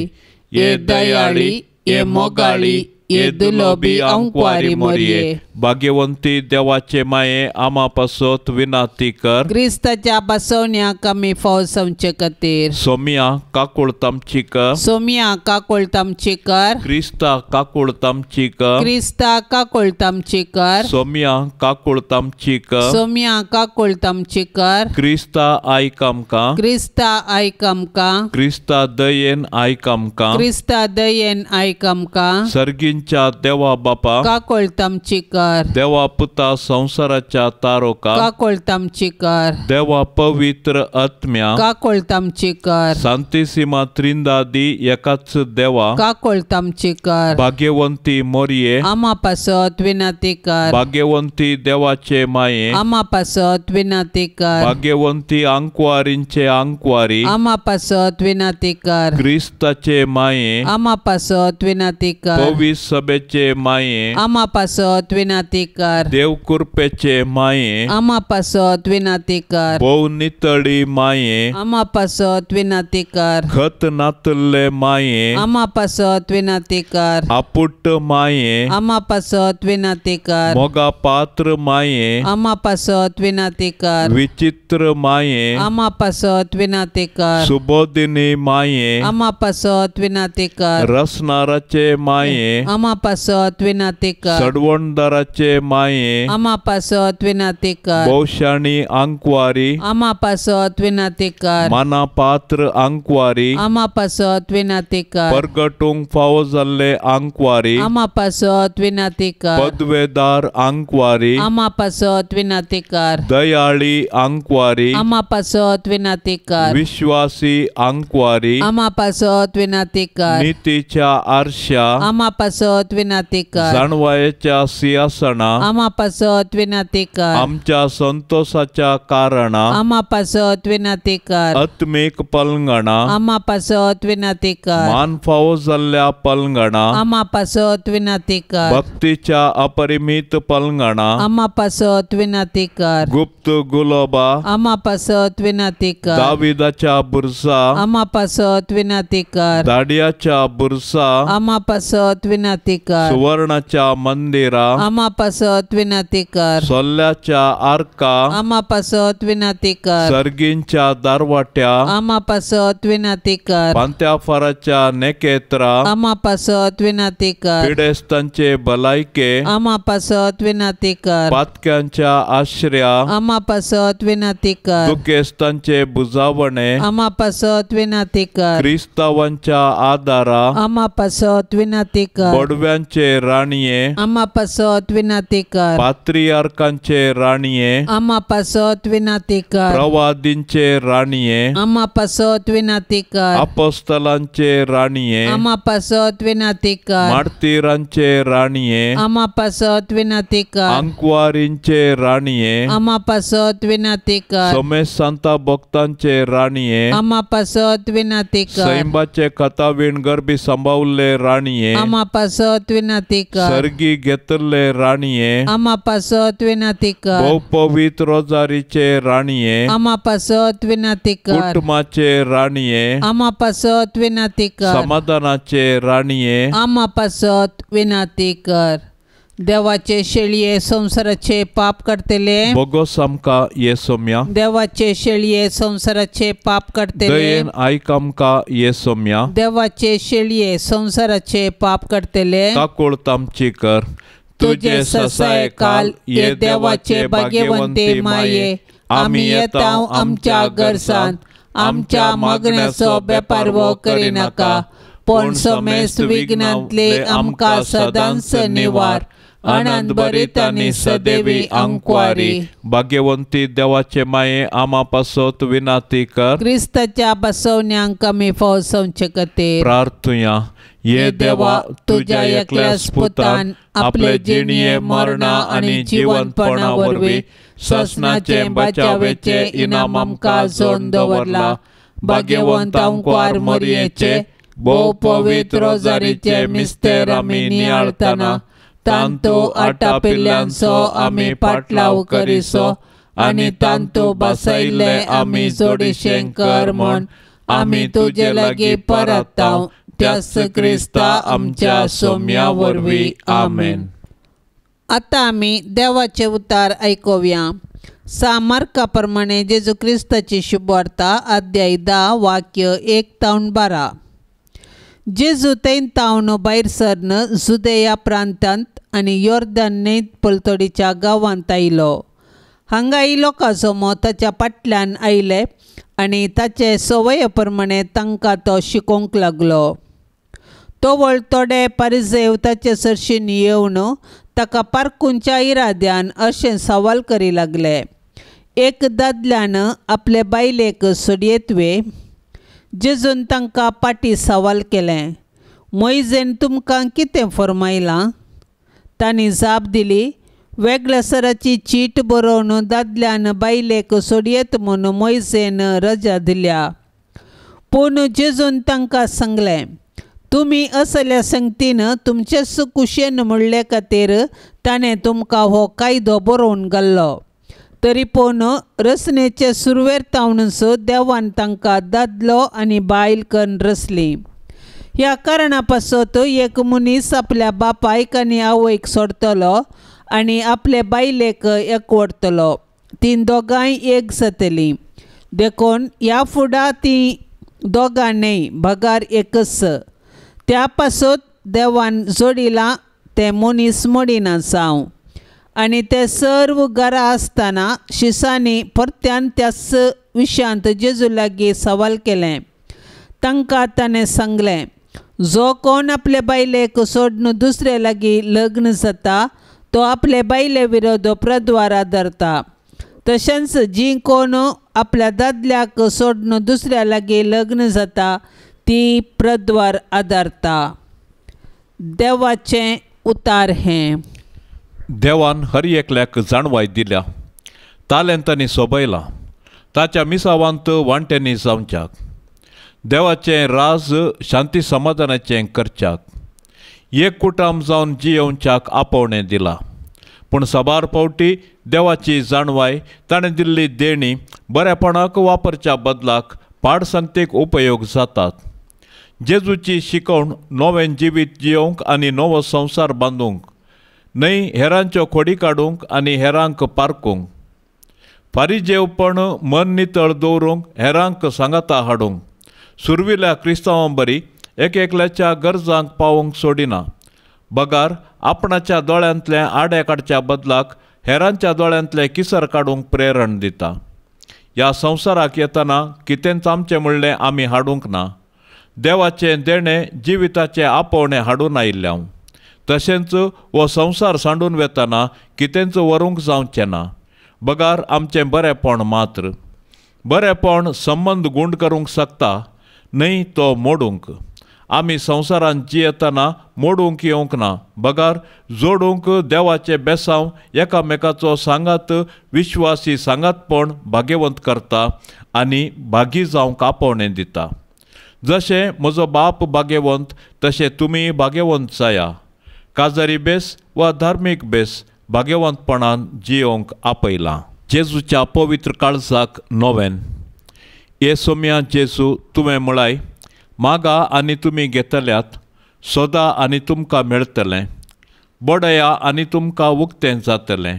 Speaker 2: हे दयाळी, हे मोगाळी, हे दुलोबी अंकवारी मोरये। भाग्यवंती देवाचे माये आमा पासत विनंती कर,
Speaker 1: क्रिस्ताच्या बसवण्याक आमी फाव जावचे खातीर।
Speaker 2: सोमिया काकुळत आमची कर,
Speaker 1: सोमिया काकुळत आमची कर,
Speaker 2: क्रिस्ता काकुळत आमची कर,
Speaker 1: क्रिस्ता काकुळत आमची कर,
Speaker 2: सोमिया काकुळत आमची कर,
Speaker 1: सोमिया काकुळत आमची कर,
Speaker 2: क्रिस्ता आयक आमकां,
Speaker 1: क्रिस्ता आयक आमकां,
Speaker 2: क्रिस्ता दयेन आयक आमकां,
Speaker 1: क्रिस्ता दयेन आयक आमकां।
Speaker 2: सर्गींच्या देवा बापा
Speaker 1: काकुळत आमची कर,
Speaker 2: देवा पुता संवसाराच्या तारोका
Speaker 1: काकुळत आमची कर,
Speaker 2: देवा पवित्र आत्म्या
Speaker 1: काकुळत आमची कर,
Speaker 2: सांतिसिमा त्रिंदादी एकाच देवा
Speaker 1: काकुळत आमची कर,
Speaker 2: भाग्यवंती मोरये
Speaker 1: आमा पासत विनंती कर,
Speaker 2: भाग्यवंती देवाचे माये
Speaker 1: आमा पासत विनंती कर,
Speaker 2: भाग्यवंती आंकवारींचे आंकवारी
Speaker 1: आमा पासत विनंती कर,
Speaker 2: क्रिस्ताचे माये
Speaker 1: आमा पासत विनंती कर,
Speaker 2: पवित्र सभेचे माये
Speaker 1: आमा पासत विनंती कर,
Speaker 2: देव कृपेचे माये
Speaker 1: आमा पासत विनंती कर,
Speaker 2: भोव नितळी माये
Speaker 1: आमा पासत विनंती कर,
Speaker 2: खत नातल्ले माये
Speaker 1: आमा पासत विनंती कर,
Speaker 2: आपुट माये
Speaker 1: आमा पासत विनंती कर,
Speaker 2: मोगा पात्र माये
Speaker 1: आमा पासत विनंती कर,
Speaker 2: विचित्र माये
Speaker 1: आमा पासत विनंती कर,
Speaker 2: सुबोधिनी माये
Speaker 1: आमा पासत विनंती कर,
Speaker 2: रसनाराचे माये
Speaker 1: आमा पासत विनंती कर,
Speaker 2: सडवणदाराचे फाराचे माये
Speaker 1: आमा पासत विनाती कर।
Speaker 2: भोवशाणी आंकवारी
Speaker 1: आमा पासत विनाती कर।
Speaker 2: माना पात्र आंकवारी
Speaker 1: आमा पासत विनाती कर।
Speaker 2: परगटूंक फावो जाल्ले आंकवारी
Speaker 1: आमा पासत विनाती कर।
Speaker 2: पदवेदार आंकवारी
Speaker 1: आमा पासत विनाती कर।
Speaker 2: दयाळी आंकवारी
Speaker 1: आमा पासत विनाती कर।
Speaker 2: विश्वासी आंकवारी
Speaker 1: आमा पासत विनाती कर।
Speaker 2: नीतीच्या आरशा
Speaker 1: आमा पासत विनाती कर।
Speaker 2: जाणवायेच्या सिंहासना
Speaker 1: आमा पासत विनाती कर।
Speaker 2: आमच्या संतोषाच्या कारणा
Speaker 1: आमा पासत विनाती कर।
Speaker 2: आत्मीक पलंगणा
Speaker 1: आमा पासत विनाती कर।
Speaker 2: मान फावो जाल्ल्या पलंगणा
Speaker 1: आमा पासत विनाती कर।
Speaker 2: भक्तीच्या अपरिमित पलंगणा
Speaker 1: आमा पासत विनाती कर।
Speaker 2: गुप्त गुलोबा
Speaker 1: आमा पासत विनाती कर।
Speaker 2: दाविदाच्या बुरसा
Speaker 1: आमा पासत विनाती कर।
Speaker 2: दाडियाच्या बुरसा
Speaker 1: आमा पासत विनाती कर।
Speaker 2: सुवर्णाच्या मंदिरा
Speaker 1: आमा पासत विनाती कर।
Speaker 2: सोल्ल्याच्या आर्का
Speaker 1: आमा पासत विनाती कर।
Speaker 2: सर्गींच्या दारवाट्या
Speaker 1: आमा पासत विनाती कर।
Speaker 2: पांत्या फाराच्या नेकेत्रा
Speaker 1: आमा पासत विनाती कर।
Speaker 2: पिडेस्तांचे भलायके
Speaker 1: आमा पासत विनाती कर।
Speaker 2: पातक्यांच्या आश्रया
Speaker 1: आमा पासत विनाती कर।
Speaker 2: दुखेस्तांचे बुजावणे
Speaker 1: आमा पासत विनाती कर।
Speaker 2: क्रिस्तावांच्या आदारा
Speaker 1: आमा पासत विनाती कर।
Speaker 2: बडव्यांचे राणये
Speaker 1: आमा पासत विनाती कर।
Speaker 2: पात्रियार्कांचे राणये
Speaker 1: आमा पासत विनाती कर।
Speaker 2: प्रवादींचे राणये
Speaker 1: आमा पासत विनाती कर।
Speaker 2: अपोस्तलांचे राणये
Speaker 1: आमा पासत विनाती कर।
Speaker 2: मार्तीरांचे राणये
Speaker 1: आमा पासत विनाती कर।
Speaker 2: आंकवारींचे राणये
Speaker 1: आमा पासत विनाती कर।
Speaker 2: सोमेश सांता भक्तांचे राणये
Speaker 1: आमा पासत विनाती कर।
Speaker 2: सैंबाचे कथावीण गर्भी सांबावल्ले राणये
Speaker 1: आमा पासत विनाती कर।
Speaker 2: सर्गी घेतल्ले राणये
Speaker 1: आमा पासत विनाती कर।
Speaker 2: भोवपवित्र रोजारीचे राणये
Speaker 1: आमा पासत विनाती कर।
Speaker 2: कुटुंबाचे राणये
Speaker 1: आमा पासत विनाती कर।
Speaker 2: समाधानाचे राणये
Speaker 1: आमा पासत विनाती कर। देवाचे शेळये संसाराचे पाप करतले
Speaker 2: बोगोस आमकां ये सोम्या।
Speaker 1: देवाचे शेळये संसाराचे पाप करतले
Speaker 2: दयेन आयक आमकां ये सोम्या।
Speaker 1: देवाचे शेळये संसाराचे पाप करतले
Speaker 2: काकूळत आमची कर।
Speaker 1: तुझे ससाय काल ये देवाचे भाग्यवंते माये आमी येता आमच्या गरसान आमच्या मागण्याचो बेपारवो करिनाका पण समेस्त विघ्नांतले आमकां सदांच निवार। आनंद भरीत आनी सदैवी आंकवारी
Speaker 2: भाग्यवंती देवाचे माये आमा पासत विनाती कर।
Speaker 1: क्रिस्ताच्या बसवण्यांक आमी फौसवचे खातीर
Speaker 2: प्रार्थुया। ये देवा तुझ्या एकल्याच पुतान आपले जिणये मरणा आनी जिवंतपणा वरवीं ससनाचे बचावेचे इनाम आमकां जोडून दवरला। भाग्यवंत आंकवार मरयेचे भोव पवित्र रोजारीचे मिस्तेर आमी नियाळतना तांतू आटापिल्ल्यांचो आमी पाटलाव करिसो आनी तांतू बसयल्ले आमी जोडीशें कर म्हूण आमी तुजे लागीं परताव त्याच क्रिस्ता आमच्या सोम्या वरवीं आमेन।
Speaker 1: आतां आमी देवाचे उतार आयकुया। सा मार्का प्रमाणे जेजू क्रिस्ताची शुभवार्ता अध्याय 10 वाक्य 1 तावन 12। जेजू थंय तावन भायर सरन जुदेया प्रांतांत आनी योर्दन न्हंय पलतडीच्या गांवांत आयलो। हांगाय लोकां जमो ताच्या फाटल्यान आयले आनी ताचे संवये प्रमाणे तांकां तो शिकोवंक लागलो। तवळ थोडे पारिजेव ताचे सरशीन येवन ताका पारखुंच्या इराद्यान अशें सवाल करी लागले, एक दादल्यान आपले बायलेक सोडयेत वे? जेजून तांकां पाटी सवाल केलें, मोयजेन तुमकां कितें फर्मायलां? तांणी जाप दिली, वेगळ्या सराची चीट बरोवन दादल्यान बायलेक सोडयेत म्हूण मोयजेन रजा दिल्या। पूण जेजून तांकां सांगलें, तुमी असल्या संगतीन तुमचेच कुशेन म्हणले खातीर ताणें तुमकां हो कायदो बरोवन घाल्लो। तरी पूण रचनेचे सुरवेर तावनच देवान तांकां दादलो आनी बायल कन्न रचली। ह्या कारणा पासत एक मनीस आपल्या बापायक आनी आवयक सोडटलो आनी आपले बायलेक एकवटतलो, तीं दोगांय एक जातलीं। देखून ह्या फुडा तीं दोगां न्हय बगार एकच। त्या पासत देवान जोडिलां तें मनीस मोडिना जावं। आनी ते सर्व घरा आसतना शिसांनी परत्यान त्याच विशयांत जेजू लागीं सवाल केलें. तांकां ताणें सांगलें, जो कोण आपले बायलेक सोडून दुसरे लागीं लग्न जाता तो आपले बायले विरोध प्रद्वारा धरता. तशेंच जी कोण आपल्या दादल्याक सोडून दुसऱ्या लागीं लग्न जाता ती प्रद्वार आदारता. देवाचें उतार हें.
Speaker 2: देवान हर एकल्याक जाणवाय दिल्या, तालेंतांनी सोबयला, ताच्या मिसावांत वांट्यांनी जावच्याक, देवाचें राज शांती समाधानाचें करच्याक, एक कुटाम जावन जियोवच्याक आपोवणें दिलां. पूण साबार फावटी देवाची जाणवाय ताणें दिल्ली देणी बऱ्यापणाक वापरच्या बदलाक पाडसंगतीक उपयोग जातात. जेजूची शिकवण नवें जिवीत जियोवंक आनी नवो संवसार बांदूंक न्हय, हेरांच्यो खोडी काडूंक आनी हेरांक पारकूंक, फारीजेवपण मन नितळ दवरूंक, हेरांक सांगाता हाडूंक, सुरविल्या क्रिस्तांवां बरी एक एकल्याच्या गरजांक पावोवंक सोडिना, बगार आपणाच्या दोळ्यांतलें आडे काडच्या बदलाक हेरांच्या दोळ्यांतलें किसर काडूंक प्रेरण दिता. ह्या संवसाराक येतना कितेंच आमचें म्हणलें आमी हाडूंक ना, देवाचें देणें जिविताचें आपोवणें हाडून आयिल्लें हांव. तशेंच हो संवसार सांडून वेतना कितेंच व्हरूंक जावचें ना, बगार आमचें बरेंपण मात्र. बरेंपण संबंद गूंड करूंक शकता न्हय तो मोडूंक. आमी संवसारांत जियेतना मोडूंक येवंक ना, बगार जोडूंक देवाचें बेसांव एकामेकाचो सांगात विश्वासी सांगातपण भाग्यवंत करता आनी भागी जावंक आपोवणें दिता. जशें म्हजो बाप भाग्यवंत तशें तुमी भाग्यवंत जाया. काजारी बेस वा धार्मीक बेस भाग्यवंतपणान जियोवंक आपयलां. जेजूच्या पवित्र काळजाक नोवेन. हे सोम्या जेजू, तुवें म्हळाय, मागा आनी तुमी घेतल्यात, सोदा आनी तुमकां मेळटलें, बडया आनी तुमकां उक्तें जातलें.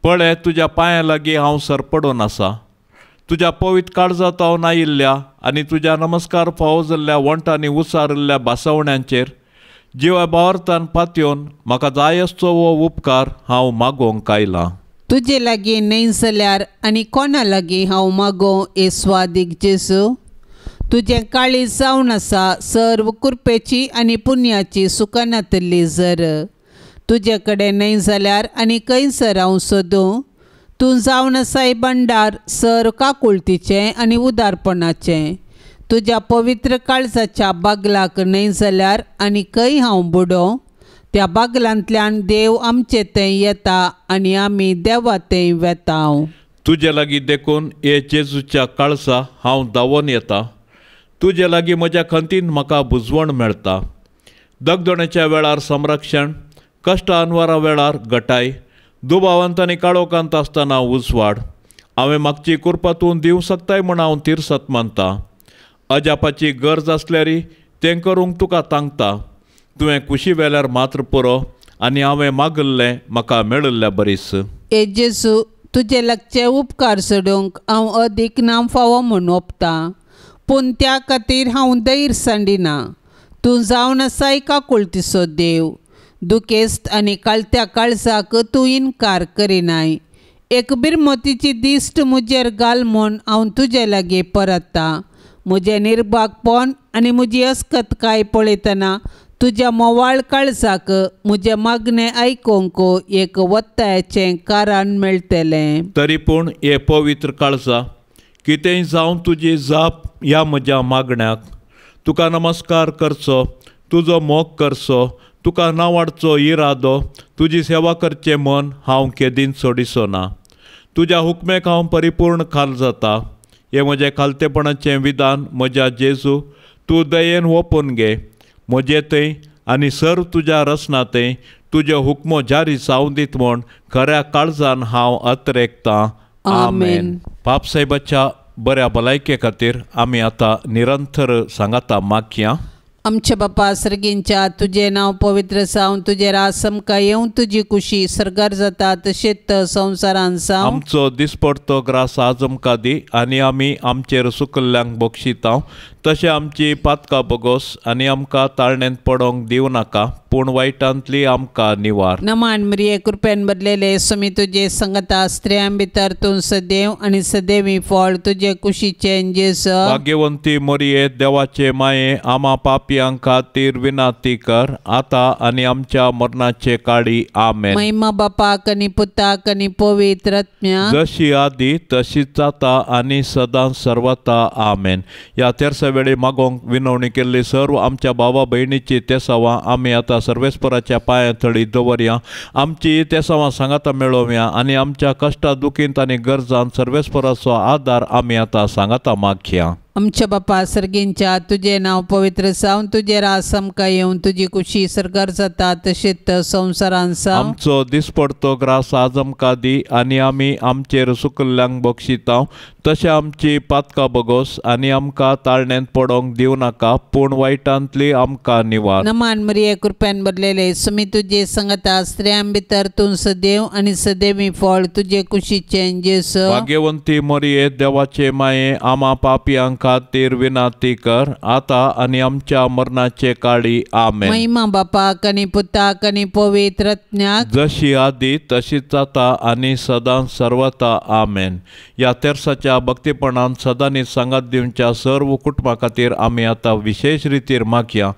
Speaker 2: पळय, तुज्या पांयां लागीं हांव सरपडून आसा. तुज्या पवित्र काळजांत हांव आयिल्ल्या आनी तुज्या नमस्कार फावो जाल्ल्या वंटांनी उसारिल्ल्या बासवण्यांचेर जिवा भावार्थान पातयेवन म्हाका जाय आसचो हो उपकार हांव मागोवंक आयलां.
Speaker 1: तुजे लागीं न्हय जाल्यार आनी कोणा लागीं हांव मागों हे स्वादीक जेजू? तुजें काळीज जावन आसा सर्व कृपेची आनी पुण्याची सुकानातली जर. तुजे कडेन न्हय जाल्यार आनी खंयसर हांव सोदूं? तूं जावन आसाय भंडार सर काकुळतीचें आनी उदारपणाचें. तुज्या पवित्र काळजाच्या बागलाक न्हय जाल्यार आनी खंय हांव बुडों? त्या बागलांतल्यान देव आमचे थंय येता आनी आमी देवा थंय वेता.
Speaker 2: तुजे लागीं देखून हे जेजूच्या काळजा हांव धांवून येता. तुजे लागीं म्हज्या खंतीन म्हाका बुजवण मेळटा. दगदोण्याच्या वेळार संरक्षण, कश्ट अनवरा वेळार गटाय, दुबावांत आनी काळोखांत आसतना उजवाड. हांवें मागची कृपा तूं दिवं शकताय म्हूण हांव तिरसत मानता. अजापाची गरज आसल्यार तें करूंक तुका तांकता. तुवें कुशी वेल्यार मात्र पुरो आनी हांवें मागिल्लें म्हाका मेळिल्ल्या बरीस.
Speaker 1: हे जेजू, तुजे लागचे उपकार सोडूंक हांव अदीक नाम फावो म्हूण ओपतां, पूण त्या खातीर हांव धैर्य सांडिना. तूं जावन आसाय काकुळतीचो देव, दुखेस्त आनी काळत्या काळजाक तूं इनकार करिनाय. एक बिरमतीची दिश्ट म्हजेर घाल म्हूण हांव तुजे लागीं परततां. म्हजें निर्भागपण आनी म्हजी अस्कतकाय पळयतना तुज्या मोवाळ काळजाक म्हजें मागणें आयकूंक एक वत्तायाचें कारण मेळटलें.
Speaker 2: तरी पूण हे पवित्र काळजा, कितेंय जावं तुजी जाप ह्या म्हज्या मागण्याक. तुका नमस्कार करचो, तुजो मोग करचो, तुका नावाडचो इरादो, तुजी सेवा करचें मन हांव केदींच सोडिसो ना. तुज्या हुकमेक हांव परिपूर्ण खाल जाता. हें म्हजें खालतेपणाचें विधान म्हज्या जेजू, तूं दयेन ओपून घे. म्हजे थंय आनी सर्व तुज्या रचना थंय तुज्यो हुकमो जारी जावं दीत म्हूण खऱ्या काळजान हांव अत्रेकतां. आमेन. बाप साहेबाच्या बऱ्या भलायके खातीर आमी आतां निरंतर सांगाता मागया.
Speaker 1: आमच्या बापा सर्गींच्या, तुजें नांव पवित्र जावं, तुजें राज आमकां येवं, तुजी कुशी सर्गार जाता तशेंच संवसारांत जावं.
Speaker 2: आमचो दिसपडतो ग्रास आज आमकां दी आनी आमी आमचेर सुकल्ल्यांक बक्षिता तशें आमची पातकां बोगोस आनी आमकां ताळणेंत पडोंक दिवं नाका, पूण वायटांतली आमकां निवार.
Speaker 1: नमान मरिये कृपेन भरलेले स्वामी तुजे संगता, स्त्रियां भितर तूं सदैव आनी सदैवी फळ तुजे कुशीचें जेजू.
Speaker 2: भाग्यवंती मरिये देवाचे माये, आमा पापयां खातीर विनंती कर आतां आनी आमच्या मरणाचे काळी. आमेन.
Speaker 1: महिमा बापाक आनी पुताक आनी पवित्र आत्म्याक,
Speaker 2: जशी आदी तशीच जाता आनी सदां सर्वता. आमेन. ह्या तेरसा वेळी मागोवंक विनवणी केल्ली सर्व आमच्या भावा भयणीची तेसावां आमी आतां सर्वेस्पराच्या पांया थळी दवरया. आमची तेसावां सांगाता मेळोवया आनी आमच्या कश्टा दुखींत आनी गरजांत सर्वेस्पराचो आदार आमी आतां सांगाता मागया.
Speaker 1: आमच्या बापा सर्गींच्या तुजें नांव पवित्र जावन तुजें रास आमकां येवन तुजी कुशी सर्गार जाता तशेंच संवसारान जावं.
Speaker 2: आमचो दिसपडतो ग्रास आज आमकां दी आनी आमी आमचेर सुकल्ल्यांक बक्षिता तशें आमची पातकां बगोस आनी आमकां ताळण्यांत पडोंक दिवं नाका पूण वायटांतली आमकां निवार.
Speaker 1: नमान मरिये कृपेन भरलेले स्वामी तुजे संगता, स्त्रियां भितर तूं सदैव आनी सदैवी फळ तुजे कुशीचें जेजू.
Speaker 2: भाग्यवंती मरिये देवाचे माये, आमा पापयां खातीर विनंती कर आतां आनी आमच्या मरणाचे काळी. आमेन.
Speaker 1: महिमा बापाक आनी पुताक आनी पवित्र आत्म्याक,
Speaker 2: जशी आदी तशीच जाता आनी सदां सर्वता. आमेन. ह्या तेरसाच्या भक्तीपणान सदांनी सांगात दिवच्या सर्व कुटुंबा खातीर आमी आतां विशेश रितीर मागया.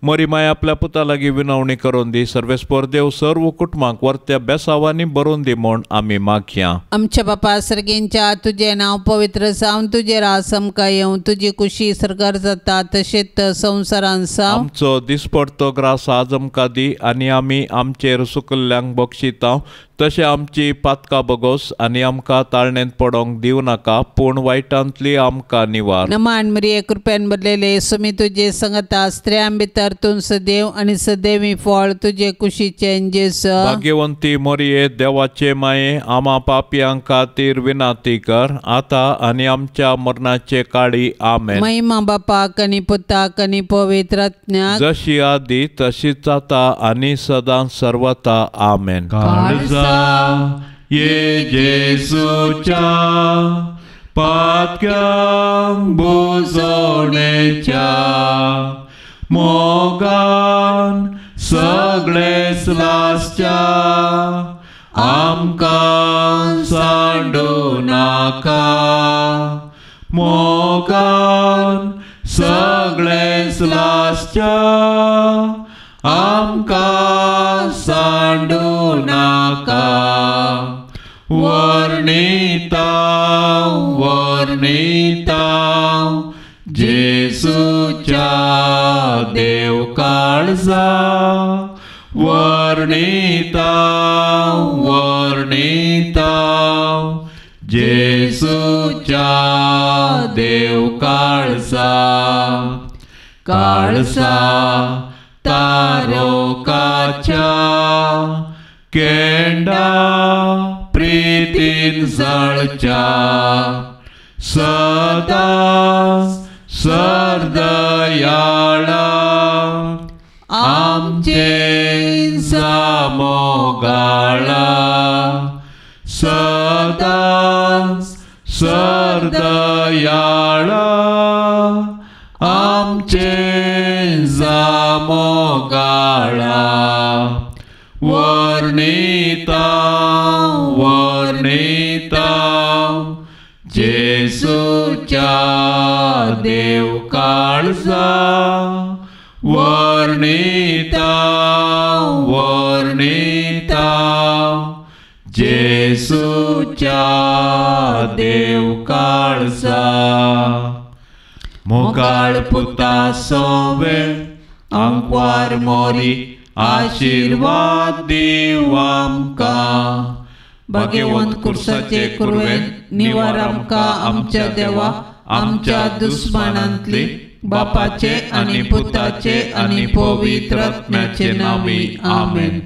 Speaker 2: मरी माय आपल्या पुता लागीं विनवणी करून दी. सर्वेस्पर देव सर्व कुटुंबांक वर्त्या बेसावांनी बरोवन दी म्हूण आमी मागया.
Speaker 1: आमच्या बापा सर्गींच्या तुजें नांव पवित्र जावन तुजें रास आमकां येवं, तुजी कुशी सर्गार जाता तशेंच संवसारान जावं.
Speaker 2: आमचो दिसपडतो ग्रास आज आमकां दी आनी आमी आमचेर सुकल्ल्यांक बक्षिता तशें आमची पातकां बगोस आनी आमकां ताळण्यांत पडोंक दिवं नाका पूण वायटांतली आमकां निवार.
Speaker 1: नमान मरिये कृपेन भरलेले स्वामी तुजे संगता, स्त्रियां भितर तूं सदैव आनी सदैवी फळ तुजे कुशीचें जेजू.
Speaker 2: भाग्यवंती मरिये देवाचे माये, आमा पापयां खातीर विनंती कर आतां आनी आमच्या मरणाचे काळी. आमेन.
Speaker 1: महिमा बापाक आनी पुताक आनी पवित्र आत्म्याक,
Speaker 2: जशी आदी तशीच जाता आनी सदां सर्वता. आमेन. ये जेजूच्या पातक्यांक बुजोवणेच्या मोगान सगळेच लासच्या आमकां सांडू नाका, मोगान सगळेच लासच्या आमकां सांडू नाका. वर्णिता वर्णिता जेजूच्या देव काळजा, वर्णिता वर्णिता जेजूच्या देव काळजा. काळजा तारोकाच्या केंडा प्रीतीन जळच्या सदा सरदयाळा आमचे मोगाळा, सदा सरदयाळा आमचे मोगाळा. वर्णिता वर्णिता जेजूच्या देव काळजा, वर्णिता वर्णिता जेजूच्या देव काळजा. मोगाळ पुता सोवे आंकवार मोरी आशीर्वाद दिव आमकां.
Speaker 1: भाग्यवंत कुर्साचे कुरवेन निवार आमकां आमच्या देवा, आमच्या दुस्मानांतली बापाचे आनी पुताचे आनी पवित्र आत्म्याचे नांवी. आमेन.